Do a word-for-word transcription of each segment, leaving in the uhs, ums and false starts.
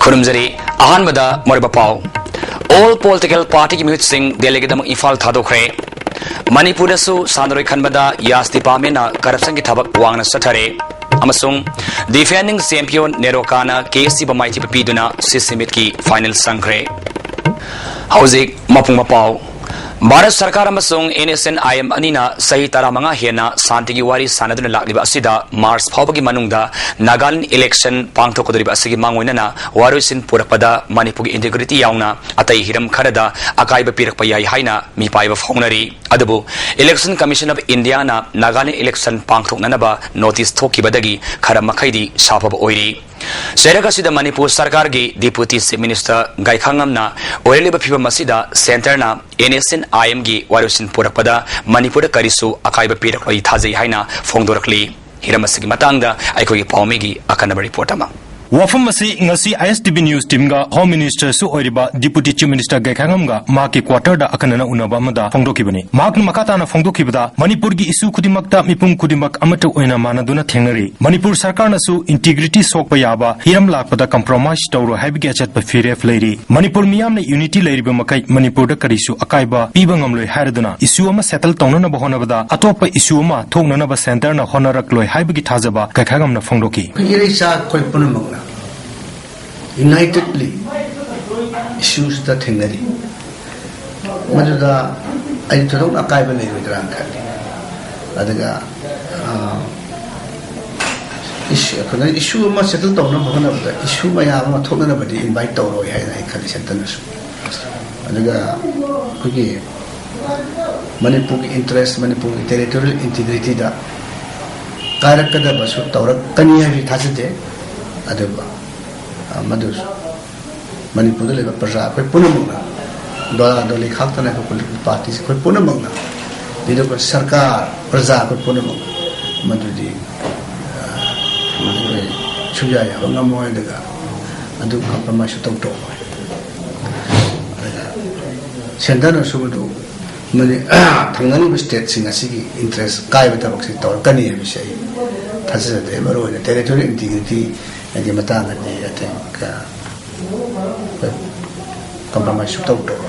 ꯈꯨꯔꯨꯝꯖꯔꯤ꯫ ꯑꯍꯥꯟꯕꯗ ꯃꯔꯨꯑꯣꯏꯕ ꯄꯥꯎ꯫ All political partyꯒꯤ ꯃꯤꯍꯨꯠꯁꯤꯡ ꯗꯦꯜꯂꯤꯒꯤꯗꯃꯛ Imphal ꯊꯥꯗꯣꯛꯈ꯭ꯔꯦ꯫ ꯃꯅꯤꯄꯨꯔꯗꯁꯨ ꯁꯥꯟꯅꯔꯣꯏ ꯈꯟꯕꯗ ꯌꯥꯁ ꯗꯤꯄꯥꯔꯠꯃꯦꯟꯅ ꯀꯔꯞꯁꯟꯒꯤ ꯊꯕꯛ ꯋꯥꯡꯅ ꯆꯠꯊꯔꯦ꯫ ꯑꯃꯁꯨꯡ defending champion ꯅꯦꯔꯣꯀꯥꯅ ꯀꯦ ꯑꯦꯁ ꯁꯤꯕꯨ ꯃꯥꯏꯊꯤꯕ ꯄꯤꯗꯨꯅ ꯁꯤꯁꯤ ꯃꯤꯠꯀꯤ ꯐꯥꯏꯅꯦꯜ ꯆꯪꯈ꯭ꯔꯦ꯫ ꯍꯧꯖꯤꯛ ꯃꯄꯨꯡ ꯃꯄꯥꯎ꯫ ꯚꯥꯔꯠ ꯁꯔꯀꯥꯔ ꯑꯃꯁꯨꯡ N S N I M ꯑꯅꯤꯅ ꯆꯍꯤ ꯇꯔꯥꯃꯉꯥ ꯍꯦꯟꯅ ꯁꯥꯟꯇꯤꯒꯤ ꯋꯥꯔꯤ ꯁꯥꯟꯅꯗꯨꯅ ꯂꯥꯛꯂꯤꯕ ꯑꯁꯤꯗ ꯃꯥꯔꯆ ꯐꯥꯎꯕꯒꯤ ꯃꯅꯨꯡꯗ ꯅꯥꯒꯥꯂꯦꯟ ꯏꯂꯦꯛꯁꯟ ꯄꯥꯡꯊꯣꯛꯀꯗꯧꯔꯤꯕ ꯑꯁꯤꯒꯤ ꯃꯥꯡꯑꯣꯏꯅꯅ ꯋꯥꯔꯣꯏꯁꯤꯟ ꯄꯨꯔꯛꯄꯗ ꯃꯅꯤꯄꯨꯔꯒꯤ ꯏꯟꯇꯤꯒ꯭ꯔꯤꯇꯤ ꯌꯥꯎꯅ ꯑꯇꯩ ꯍꯤꯔꯝ ꯈꯔꯗ ꯑꯀꯥꯏꯕ ꯄꯤꯔꯛꯄ ꯌꯥꯏ ꯍꯥꯏꯅ ꯃꯤꯄꯥꯏꯕ ꯐꯣꯡꯅꯔꯤ꯫ ꯑꯗꯨꯕꯨ Election Commission of Indiaꯅ ꯅꯥꯒꯥꯂꯦꯟ ꯏꯂꯦꯛꯁꯟ ꯄꯥꯡꯊꯣꯛꯅꯅꯕ ꯅꯣꯇꯤꯁ ꯊꯣꯛꯈꯤꯕꯗꯒꯤ ꯈꯔ ꯃꯈꯩꯗꯤ ꯁꯥꯐꯕ ꯑꯣꯏꯔꯤ꯫ ꯆꯩꯔꯛ ꯑꯁꯤꯗ ꯃꯅꯤꯄꯨꯔ ꯁꯔꯀꯥꯔꯒꯤ ꯗꯤꯄꯨꯇꯤ ꯆꯤꯐ ꯃꯤꯅꯤꯁꯇꯔ ꯒꯥꯏꯈꯥꯉꯝꯅ ꯑꯣꯏꯔꯛꯂꯤꯕ ꯐꯤꯕꯝ ꯑꯁꯤꯗ ꯁꯦꯟꯇꯔꯅ ꯑꯦꯟ ꯑꯦꯁ ꯑꯦꯟ ꯑꯥꯏ ꯑꯦꯝꯒꯤ ꯋꯥꯔꯣꯏꯁꯤꯟ ꯄꯨꯔꯛꯄꯗ ꯃꯅꯤꯄꯨꯔꯗ ꯀꯔꯤꯁꯨ ꯑꯀꯥꯏꯕ ꯄꯤꯔꯛꯂꯣꯏ ꯊꯥꯖꯩ ꯍꯥꯏꯅ ꯐꯣꯡꯗꯣꯔꯛꯂꯤ꯫ ꯍꯤꯔꯝ ꯑꯁꯤꯒꯤ ꯃꯇꯥꯡꯗ ꯑꯩꯈꯣꯏꯒꯤ ꯄꯥꯎꯃꯤꯒꯤ ꯑꯈꯟꯅꯕ ꯔꯤꯄꯣꯔꯠ ꯑꯃ꯫ ꯋꯥꯐꯝ ꯑꯁꯤ ꯉꯁꯤ ꯑꯥꯏ ꯑꯦꯁ ꯇꯤ ꯚꯤ ꯅ꯭ꯌꯨꯁ ꯇꯤꯝꯒ ꯍꯣꯝ ꯃꯤꯅꯤꯁꯇꯔꯁꯨ ꯑꯣꯏꯔꯤꯕ ꯗꯤꯄꯨꯇꯤ ꯆꯤꯐ ꯃꯤꯅꯤꯁꯇꯔ ꯒꯥꯏꯈꯥꯉꯝꯒ ꯃꯍꯥꯛꯀꯤ ꯀ꯭ꯋꯥꯇꯔꯗ ꯑꯈꯟꯅꯅ ꯎꯅꯕ ꯑꯃꯗ ꯐꯣꯡꯗꯣꯛꯈꯤꯕꯅꯤ꯫ ꯃꯍꯥꯛꯅ ꯃꯈꯥ ꯇꯥꯅ ꯐꯣꯡꯗꯣꯛꯈꯤꯕꯗ, ꯃꯅꯤꯄꯨꯔꯒꯤ ꯏꯁꯨ ꯈꯨꯗꯤꯡꯃꯛꯇ ꯃꯤꯄꯨꯝ ꯈꯨꯗꯤꯡꯃꯛ ꯑꯃꯠꯇ ꯑꯣꯏꯅ ꯃꯥꯟꯅꯗꯨꯅ ꯊꯦꯡꯅꯔꯤ꯫ ꯃꯅꯤꯄꯨꯔ ꯁꯔꯀꯥꯔꯅꯁꯨ ꯏꯟꯇꯤꯒ꯭ꯔꯤꯇꯤ ꯁꯣꯛꯄ ꯌꯥꯕ ꯍꯤꯔꯝ ꯂꯥꯛꯄꯗ ꯀꯝꯄ꯭ꯔꯣꯃꯥꯏꯁ ꯇꯧꯔꯣꯏ ꯍꯥꯏꯕꯒꯤ ꯑꯆꯠꯄ ꯐꯤꯔꯦꯞ ꯂꯩꯔꯤ꯫ ꯃꯅꯤꯄꯨꯔ ꯃꯤꯌꯥꯝꯅ ꯌꯨꯅꯤꯇꯤ ꯂꯩꯔꯤꯕ ꯃꯈꯩ ꯃꯅꯤꯄꯨꯔꯗ ꯀꯔꯤꯁꯨ ꯑꯀꯥꯏꯕ ꯄꯤꯕ ꯉꯝꯂꯣꯏ ꯍꯥꯏꯔꯗꯨꯅ ꯏꯁꯨ ꯑꯃ ꯁꯦꯇꯜ ꯇꯧꯅꯅꯕ ꯍꯣꯠꯅꯕꯗ ꯑꯇꯣꯞꯄ ꯏꯁꯨ ꯑꯃ ꯊꯣꯛꯅꯅꯕ ꯁꯦꯟꯇꯔꯅ ꯍꯣꯠꯅꯔꯛꯂꯣꯏ ꯍꯥꯏꯕꯒꯤ ꯊꯥꯖꯕ ꯒꯥꯏꯈꯥꯉꯝꯅ ꯐꯣꯡꯗꯣꯛꯈꯤ꯫ ꯑꯩꯈꯣꯏ ꯏꯔꯩꯆꯥ ꯑꯩꯈꯣꯏ ꯄꯨꯝꯅꯃꯛꯅ ꯌꯨꯅꯥꯏꯇꯦꯗꯂꯤ ꯏꯁꯨꯁꯤꯗ ꯊꯦꯡꯅꯔꯤ꯫ ꯃꯗꯨꯗ ꯑꯩ ꯊꯣꯏꯗꯣꯛꯅ ꯑꯀꯥꯏꯕ ꯂꯩꯔꯣꯏꯗ꯭ꯔꯥꯅ ꯈꯜꯂꯤ꯫ ꯑꯗꯨꯒ, ꯑ, ꯏꯁꯨ, ꯑꯩꯈꯣꯏꯅ ꯏꯁꯨ ꯑꯃ ꯁꯦꯇꯜ ꯇꯧꯅꯕ ꯍꯣꯠꯅꯕꯗ ꯏꯁꯨ ꯃꯌꯥꯝ ꯑꯃ ꯊꯣꯛꯅꯅꯕꯗꯤ ꯏꯟꯚꯥꯏꯠ ꯇꯧꯔꯣꯏ ꯍꯥꯏꯅ ꯑꯩ ꯈꯜꯂꯤ ꯁꯦꯟꯇꯔꯅꯁꯨ꯫ ꯑꯗꯨꯒ ꯑꯩꯈꯣꯏꯒꯤ ꯃꯅꯤꯄꯨꯔꯒꯤ ꯏꯟꯇꯔꯦꯁ, ꯃꯅꯤꯄꯨꯔꯒꯤ ꯇꯦꯔꯤꯇꯣꯔꯤꯌꯦꯜ ꯏꯟꯇꯤꯒ꯭ꯔꯤꯇꯤꯗ ꯀꯥꯏꯔꯛꯀꯗꯕꯁꯨ ꯇꯧꯔꯛꯀꯅꯤ ꯍꯥꯏꯕꯁꯤ ꯊꯥꯖꯗꯦ꯫ ꯑꯗꯨꯒ, ꯑ, ꯃꯗꯨꯁꯨ ꯃꯅꯤꯄꯨꯔꯗ ꯂꯩꯕ ꯄ꯭ꯔꯖꯥ ꯑꯩꯈꯣꯏ ꯄꯨꯝꯅꯃꯛꯅ, ꯗꯣꯂꯥ ꯗꯣꯂꯤ ꯈꯥꯛꯇꯅ ꯑꯩꯈꯣꯏ ꯄꯣꯂꯤꯇꯤꯀꯦꯜ ꯄꯥꯔꯇꯤꯁ ꯑꯩꯈꯣꯏ ꯄꯨꯝꯅꯃꯛꯅ, ꯂꯤꯗꯔ ꯁꯔꯀꯥꯔ, ꯄ꯭ꯔꯖꯥ ꯑꯩꯈꯣꯏ ꯄꯨꯝꯅꯃꯛꯅ ꯃꯗꯨꯗꯤ, ꯑ, ꯑꯩꯈꯣꯏ ꯁꯨꯡꯌꯥ ꯌꯥꯕ ꯉꯝꯃꯣꯏ꯫ ꯑꯗꯨꯒ ꯑꯗꯨ ꯀꯝꯄ꯭ꯔꯣꯃꯥꯏꯁꯁꯨ ꯇꯧ ꯇꯧꯔꯣꯏ꯫ ꯑꯗꯨꯒ ꯁꯦꯟꯇꯔꯅꯁꯨ ꯃꯗꯨ ꯃꯗꯨ ꯊꯪꯅꯔꯤꯕ ꯁ꯭ꯇꯦꯠꯁꯤꯡ ꯑꯁꯤꯒꯤ ꯏꯟꯇꯔꯦꯁ ꯀꯥꯏꯕ ꯊꯕꯛꯁꯤ ꯇꯧꯔꯛꯀꯅꯤ ꯍꯥꯏꯕꯁꯤ ꯑꯩ ꯊꯥꯖꯖꯗꯦ꯫ ꯃꯔꯨꯑꯣꯏꯅ ꯇꯦꯔꯤꯇꯣꯔꯤꯌꯦꯜ ꯏꯟꯇꯤꯒ꯭ꯔꯤꯇꯤꯒꯤ ꯃꯇꯥꯡꯗꯗꯤ, I think, ꯑ, ꯀꯝꯄ꯭ꯔꯣꯃꯥꯏꯁꯁꯨ ꯇꯧꯗꯕ꯫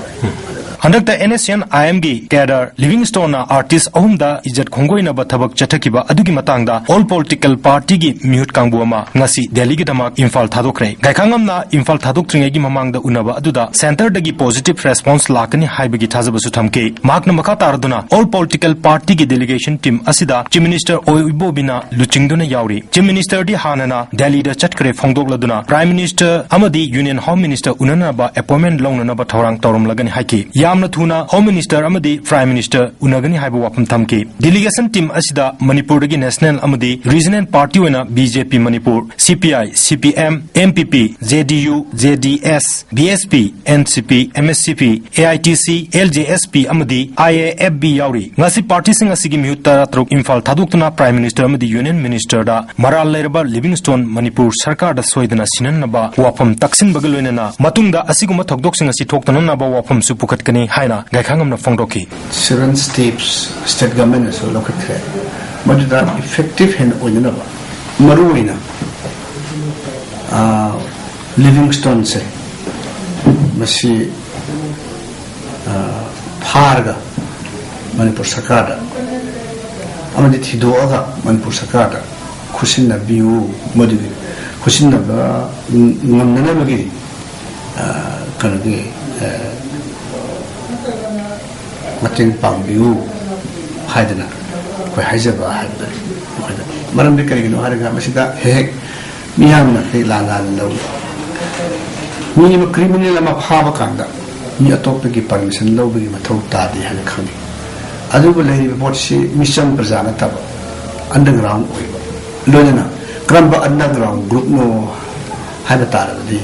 ꯍꯟꯗꯛꯇ NSCN-IM-ꯒꯤ cadre Livingstone-ꯅ artist ꯑꯍꯨꯝꯗ ꯏꯖꯠ ꯈꯣꯡꯒꯣꯏꯅꯕ ꯊꯕꯛ ꯆꯠꯊꯈꯤꯕ ꯑꯗꯨꯒꯤ ꯃꯇꯥꯡꯗ all political party-ꯒꯤ ꯃꯤꯍꯨꯠ ꯀꯥꯡꯕꯨ ꯑꯃ ꯉꯁꯤ ꯗꯦꯜꯂꯤꯒꯤꯗꯃꯛ ꯏꯝꯐꯥꯜ ꯊꯥꯗꯣꯛꯈ꯭ꯔꯦ꯫ ꯒꯥꯏꯈꯥꯉꯝꯅ ꯏꯝꯐꯥꯜ ꯊꯥꯗꯣꯛꯇ꯭ꯔꯤꯉꯩꯒꯤ ꯃꯃꯥꯡꯗ ꯎꯅꯕ ꯑꯗꯨꯗ centre-ꯗꯒꯤ positive response ꯂꯥꯛꯀꯅꯤ ꯍꯥꯏꯕꯒꯤ ꯊꯥꯖꯕꯁꯨ ꯊꯝꯈꯤ꯫ ꯃꯍꯥꯛꯅ ꯃꯈꯥ ꯇꯥꯔꯗꯨꯅ all political party-ꯒꯤ delegation team ꯑꯁꯤꯗ Chief Minister ꯑꯣꯏ ꯏꯕꯣꯕꯤꯅ ꯂꯨꯆꯤꯡꯗꯨꯅ ꯌꯥꯎꯔꯤ꯫ Chief Minister-ꯗꯤ ꯍꯥꯟꯅꯅ ꯗꯦꯜꯂꯤꯗ ꯆꯠꯈ꯭ꯔꯦ ꯐꯣꯡꯗꯣꯛꯂꯗꯨꯅ Prime Minister ꯑꯃꯗꯤ Union Home Minister ꯎꯅꯅꯕ appointment ꯂꯧꯅꯅꯕ ꯊꯧꯔꯥꯡ ꯇꯧꯔꯝꯂꯒꯅꯤ ꯍꯥꯏꯈꯤ꯫ ꯌꯥꯝꯅ ꯊꯨꯅ Home Minister ꯑꯃꯗꯤ Prime Minister ꯎꯅꯒꯅꯤ ꯍꯥꯏꯕ ꯋꯥꯐꯝ ꯊꯝꯈꯤ꯫ Delegation team ꯑꯁꯤꯗ ꯃꯅꯤꯄꯨꯔꯗꯒꯤ national ꯑꯃꯗꯤ regional party ꯑꯣꯏꯅ BJP Manipur, CPI, CPM, NPP, JDU, JDS, BSP, NCP, MSCP, AITC, LJSP ꯑꯃꯗꯤ IAFB ꯌꯥꯎꯔꯤ꯫ ꯉꯁꯤ party-ꯁꯤꯡ ꯑꯁꯤꯒꯤ ꯃꯤꯍꯨꯠ ꯇꯔꯥꯇꯔꯨꯛ ꯏꯝꯐꯥꯜ ꯊꯥꯗꯣꯛꯇꯨꯅ Prime Minister ꯑꯃꯗꯤ Union Minister-ꯗ ꯃꯔꯥꯜ ꯂꯩꯔꯕ Livingstone ꯃꯅꯤꯄꯨꯔ ꯁꯔꯀꯥꯔꯗ ꯁꯣꯏꯗꯅ ꯁꯤꯟꯍꯟꯅꯕ ꯋꯥꯐꯝ ꯇꯛꯁꯤꯟꯕꯒ ꯂꯣꯏꯅꯅ ꯃꯇꯨꯡꯗ ꯑꯁꯤꯒꯨꯝꯕ ꯊꯧꯗꯣꯛꯁꯤꯡ ꯑꯁꯤ ꯊꯣꯛꯇꯅꯅꯕ ꯋꯥꯐꯝꯁꯨ ꯄꯨꯈꯠꯀꯅꯤ ꯍꯥꯏꯅ ꯒꯥꯏꯈꯥꯉꯝꯅ ꯐꯣꯡꯗꯣꯛꯈꯤ꯫ Seven steps state government-ꯅꯁꯨ ꯂꯧꯈꯠꯈ꯭ꯔꯦ꯫ ꯃꯗꯨꯗ effective ꯍꯦꯟꯅ ꯑꯣꯏꯅꯅꯕ ꯃꯔꯨꯑꯣꯏꯅ, ꯑ, Livingstone-ꯁꯦ ꯃꯁꯤ, ꯑ, ꯐꯥꯔꯒ ꯃꯅꯤꯄꯨꯔ ꯁꯔꯀꯥꯔꯗ ꯑꯃꯗꯤ ꯊꯤꯗꯣꯛꯑꯒ ꯃꯅꯤꯄꯨꯔ ꯁꯔꯀꯥꯔꯗ ꯈꯨꯠꯁꯤꯟꯅꯕꯤꯌꯨ, ꯃꯗꯨꯒꯤ ꯈꯨꯠꯁꯤꯟꯅꯕ ꯉꯝꯅꯅꯕꯒꯤ, ꯑ, ꯀꯩꯅꯣꯒꯤ, ꯑ, ꯃꯇꯦꯡ ꯄꯥꯡꯕꯤꯌꯨ ꯍꯥꯏꯗꯅ ꯑꯩꯈꯣꯏ ꯍꯥꯏꯖꯕ ꯍꯥꯏꯕꯗꯨꯅꯤ ꯑꯩꯈꯣꯏꯗ꯫ ꯃꯔꯝꯗꯤ ꯀꯔꯤꯒꯤꯅꯣ ꯍꯥꯏꯔꯒ ꯃꯁꯤꯗ ꯍꯦꯛ ꯍꯦꯛ ꯃꯤꯌꯥꯝꯅ ꯍꯦꯛ ꯂꯥꯟꯅ ꯂꯧꯏ꯫ ꯃꯤ ꯑꯃ criminal ꯑꯃ ꯐꯥꯕ ꯀꯥꯟꯗ ꯃꯤ ꯑꯇꯣꯞꯄꯒꯤ permission ꯂꯧꯕꯒꯤ ꯃꯊꯧ ꯇꯥꯗꯦ ꯍꯥꯏꯅ ꯈꯪꯏ꯫ ꯑꯗꯨꯕꯨ ꯂꯩꯔꯤꯕ ꯄꯣꯠꯁꯤ ꯃꯤꯆꯝ ꯄ꯭ꯔꯖꯥ ꯅꯠꯇꯕ underground ꯑꯣꯏꯕ, ꯂꯣꯏꯅꯅ ꯀꯔꯝꯕ underground group-ꯅꯣ ꯍꯥꯏꯕ ꯇꯥꯔꯕꯗꯤ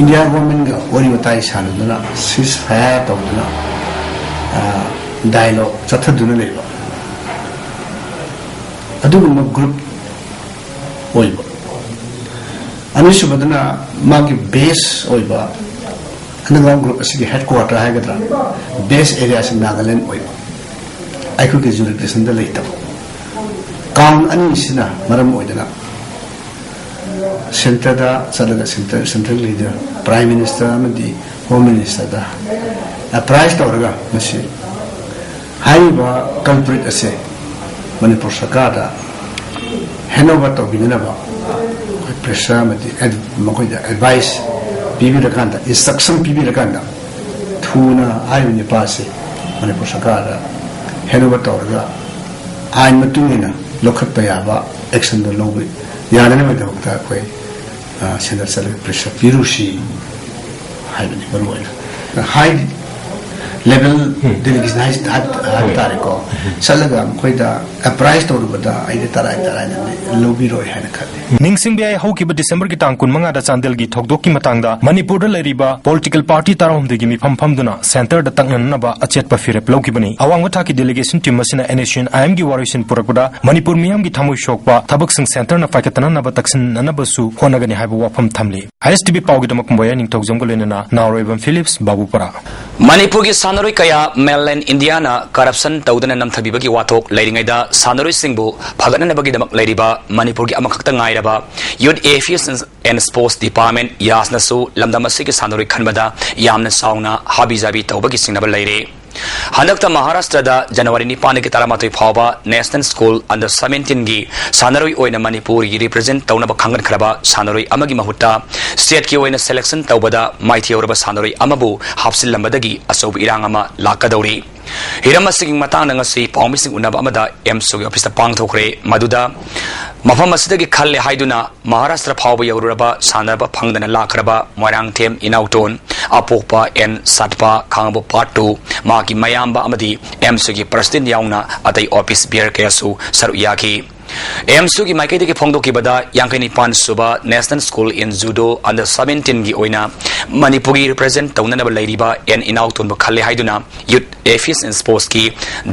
India government-ꯒ ꯋꯥꯔꯤ ꯋꯥꯇꯥꯏ ꯁꯥꯟꯅꯗꯨꯅ ceasefire ꯇꯧꯗꯨꯅ, ꯑ, dialogue ꯆꯠꯊꯗꯨꯅ ꯂꯩꯕ ꯑꯗꯨꯒꯨꯝꯕ group ꯑꯣꯏꯕ꯫ ꯑꯅꯤꯁꯨꯕꯗꯅ ꯃꯥꯒꯤ base ꯑꯣꯏꯕ underground group ꯑꯁꯤꯒꯤ headquarter ꯍꯥꯏꯒꯗ꯭ꯔꯥ, base area-ꯁꯤ Nagaland ꯑꯣꯏꯕ, ꯑꯩꯈꯣꯏꯒꯤ jurisdiction-ꯗ ꯂꯩꯇꯕ꯫ Count ꯑꯅꯤꯁꯤꯅ ꯃꯔꯝ ꯑꯣꯏꯗꯨꯅ ꯁꯦꯟꯇꯔꯗ ꯆꯠꯂꯒ centre central leader, prime minister ꯑꯃꯗꯤ ꯍꯣꯝ ꯃꯤꯅꯤꯁꯇꯔꯗ ꯑꯦꯄ꯭ꯔꯥꯏꯁ ꯇꯧꯔꯒ ꯃꯁꯤ ꯍꯥꯏꯔꯤꯕ ꯀꯜꯄ꯭ꯔꯤꯠ ꯑꯁꯦ ꯃꯅꯤꯄꯨꯔ ꯁꯔꯀꯥꯔꯗ ꯍꯦꯟ ꯑꯣꯚꯔ ꯇꯧꯕꯤꯅꯅꯕ ꯑꯩꯈꯣꯏ ꯄ꯭ꯔꯦꯁꯔ ꯑꯃꯗꯤ ꯑꯦꯗ- ꯃꯈꯣꯏꯗ ꯑꯦꯗꯚꯥꯏꯁ ꯄꯤꯕꯤꯔꯀꯥꯟꯗ, ꯏꯟꯁꯇ꯭ꯔꯛꯁꯟ ꯄꯤꯕꯤꯔꯀꯥꯟꯗ ꯊꯨꯅ ꯍꯥꯏꯔꯤꯕ ꯅꯤꯄꯥ ꯑꯁꯤ ꯃꯅꯤꯄꯨꯔ ꯁꯔꯀꯥꯔꯗ ꯍꯦꯟ ꯑꯣꯚꯔ ꯇꯧꯔꯒ ꯑꯥꯏꯟ ꯃꯇꯨꯡ ꯏꯟꯅ ꯂꯧꯈꯠꯄ ꯌꯥꯕ ꯑꯦꯛꯁꯟꯗꯣ ꯂꯧꯕ ꯌꯥꯅꯅꯕꯒꯤꯗꯃꯛꯇ ꯑꯩꯈꯣꯏ ꯁꯦꯟꯇꯔ ꯆꯠꯂꯒ ꯄ꯭ꯔꯦꯁꯔ ꯄꯤꯔꯨꯁꯤ ꯍꯥꯏꯕꯅꯤ ꯃꯔꯨ ꯑꯣꯏꯅ꯫ ꯍꯥꯏ ꯂꯦꯚꯦꯜ ꯗꯦꯂꯤꯒꯦꯁꯟ ꯍꯥꯏꯕ ꯇꯥꯔꯦꯀꯣ, ꯆꯠꯂꯒ ꯃꯈꯣꯏꯗ ꯑꯦꯄ꯭ꯔꯥꯏꯁ ꯇꯧꯔꯨꯕꯗ ꯑꯩꯗꯤ ꯇꯔꯥꯏ ꯇꯔꯥꯏꯅꯗꯤ ꯂꯧꯕꯤꯔꯣꯏ ꯍꯥꯏꯅ ꯈꯜꯂꯤ꯫ ꯅꯤꯡꯁꯤꯡꯕ ꯌꯥꯏ, ꯍꯧꯈꯤꯕ ꯗꯤꯁꯦꯝꯕꯔꯒꯤ ꯇꯥꯡ ꯀꯨꯟꯃꯉꯥꯗ ꯆꯥꯟꯗꯦꯜꯒꯤ ꯊꯧꯗꯣꯛꯀꯤ ꯃꯇꯥꯡꯗ ꯃꯅꯤꯄꯨꯔꯗ ꯂꯩꯔꯤꯕ ꯄꯣꯂꯤꯇꯤꯀꯦꯜ ꯄꯥꯔꯇꯤ ꯇꯔꯥꯍꯨꯝꯗꯣꯏꯒꯤ ꯃꯤꯐꯝ ꯐꯝꯗꯨꯅ ꯁꯦꯟꯇꯔꯗ ꯇꯛꯅꯅꯅꯕ ꯑꯆꯦꯠꯄ ꯐꯤꯔꯦꯞ ꯂꯧꯈꯤꯕꯅꯤ꯫ ꯑꯋꯥꯡꯕ ꯊꯥꯛꯀꯤ ꯗꯦꯂꯤꯒꯦꯁꯟ ꯇꯤꯝ ꯑꯁꯤꯅ NSUNIM ꯒꯤ ꯋꯥꯔꯣꯏꯁꯤꯟ ꯄꯨꯔꯛꯄꯗ ꯃꯅꯤꯄꯨꯔ ꯃꯤꯌꯥꯝꯒꯤ ꯊꯃꯣꯏ ꯁꯣꯛꯄ ꯊꯕꯛꯁꯤꯡ ꯁꯦꯟꯇꯔꯅ ꯄꯥꯏꯈꯠꯇꯅꯅꯕ ꯇꯛꯁꯤꯟꯅꯅꯕꯁꯨ ꯍꯣꯠꯅꯒꯅꯤ ꯍꯥꯏꯕ ꯋꯥꯐꯝ ꯊꯝꯂꯤ꯫ ISTV ꯄꯥꯎꯒꯤꯗꯃꯛ ꯀꯨꯝꯕꯣꯌꯥ ꯅꯤꯡꯊꯧꯖꯝꯒ ꯂꯣꯏꯅꯅ ꯅꯥꯎꯔꯣꯏꯕꯝ ꯐꯤꯂꯤꯞꯁ, ꯕꯥꯕꯨꯄꯥꯔꯥ꯫ ꯃꯅꯤꯄꯨꯔꯒꯤ ꯁꯥꯟꯅꯔꯣꯏ ꯀꯌꯥ ꯃꯦꯟꯂꯦꯟ ꯏꯟꯗꯤꯌꯥꯅ ꯀꯔꯞꯁꯟ ꯇꯧꯗꯅ ꯅꯝꯊꯕꯤꯕꯒꯤ ꯋꯥꯊꯣꯛ ꯂꯩꯔꯤꯉꯩꯗ, ꯁꯥꯟꯅꯔꯣꯏꯁꯤꯡꯕꯨ ꯐꯒꯠꯅꯅꯕꯒꯤꯗꯃꯛ ꯂꯩꯔꯤꯕ ꯃꯅꯤꯄꯨꯔꯒꯤ ꯑꯃꯈꯛꯇ ꯉꯥꯏꯔꯕ Youth Affairs and Sports Department, ꯌꯥꯁꯅꯁꯨ ꯂꯝꯗꯝ ꯑꯁꯤꯒꯤ ꯁꯥꯟꯅꯔꯣꯏ ꯈꯟꯕꯗ ꯌꯥꯝꯅ ꯆꯥꯎꯅ ꯍꯥꯕꯤ ꯖꯥꯕꯤ ꯇꯧꯕꯒꯤ ꯆꯤꯡꯅꯕ ꯂꯩꯔꯦ꯫ ꯍꯟꯗꯛꯇ ꯃꯍꯥꯔꯥꯁꯇ꯭ꯔꯗ ꯖꯅꯋꯥꯔꯤ ꯅꯤꯄꯥꯟꯗꯒꯤ ꯇꯔꯥꯃꯥꯊꯣꯏ ꯐꯥꯎꯕ National School Under Seventeen ꯒꯤ ꯁꯥꯟꯅꯔꯣꯏ ꯑꯣꯏꯅ ꯃꯅꯤꯄꯨꯔꯒꯤ ꯔꯤꯄ꯭ꯔꯖꯦꯟ ꯇꯧꯅꯕ ꯈꯟꯒꯠꯈ꯭ꯔꯕ ꯁꯥꯟꯅꯔꯣꯏ ꯑꯃꯒꯤ ꯃꯍꯨꯠꯇ ꯁ꯭ꯇꯦꯠꯀꯤ ꯑꯣꯏꯅ ꯁꯦꯂꯦꯛꯁꯟ ꯇꯧꯕꯗ ꯃꯥꯏꯊꯤꯍꯧꯔꯕ ꯁꯥꯟꯅꯔꯣꯏ ꯑꯃꯕꯨ ꯍꯥꯞꯆꯤꯜꯂꯝꯕꯗꯒꯤ ꯑꯆꯧꯕ ꯏꯔꯥꯡ ꯑꯃ ꯂꯥꯛꯀꯗꯧꯔꯤ꯫ ꯍꯤꯔꯝ ꯑꯁꯤꯒꯤ ꯃꯇꯥꯡꯗ ꯉꯁꯤ ꯄꯥꯎꯃꯤꯁꯤꯡ ꯎꯅꯕ ꯑꯃꯗ AMSUꯒꯤ ꯑꯣꯐꯤꯁꯇ ꯄꯥꯡꯊꯣꯛꯈ꯭ꯔꯦ꯫ ꯃꯗꯨꯗ ꯃꯐꯝ ꯑꯁꯤꯗꯒꯤ ꯈꯜꯂꯦ ꯍꯥꯏꯗꯨꯅ ꯃꯍꯥꯔꯥꯁꯇ꯭ꯔ ꯐꯥꯎꯕ ꯌꯧꯔꯨꯔꯕ ꯁꯥꯟꯅꯕ ꯐꯪꯗꯅ ꯂꯥꯛꯈ꯭ꯔꯕ ꯃꯣꯏꯔꯥꯡꯊꯦꯝ ꯏꯅꯥꯎꯇꯣꯟ, ꯑꯄꯣꯛꯄ ꯑꯦꯟ ꯁꯥꯠꯄ, ꯈꯥꯡꯉꯕꯣꯛ Part Two, ꯃꯍꯥꯛꯀꯤ ꯃꯌꯥꯝꯕ ꯑꯃꯗꯤ AMSUꯒꯤ ꯄ꯭ꯔꯁꯤꯗꯦꯟ ꯌꯥꯎꯅ ꯑꯇꯩ ꯑꯣꯐꯤꯁ ꯕꯤꯌꯔ ꯀꯌꯥꯁꯨ ꯁꯔꯨꯛ ꯌꯥꯈꯤ꯫ AMSUꯒꯤ ꯃꯥꯏꯀꯩꯗꯒꯤ ꯐꯣꯡꯗꯣꯛꯈꯤꯕꯗ, ꯌꯥꯡꯈꯩ ꯅꯤꯄꯥꯟ ꯁꯨꯕ National School in Judo Under Seventeenꯒꯤ ꯑꯣꯏꯅ ꯃꯅꯤꯄꯨꯔꯒꯤ ꯔꯤꯄ꯭ꯔꯖꯦꯟ ꯇꯧꯅꯅꯕ ꯂꯩꯔꯤꯕ ꯑꯦꯟ ꯏꯅꯥꯎꯇꯣꯟꯕꯨ ꯈꯜꯂꯦ ꯍꯥꯏꯗꯨꯅ Youth Affairs and Sportsꯀꯤ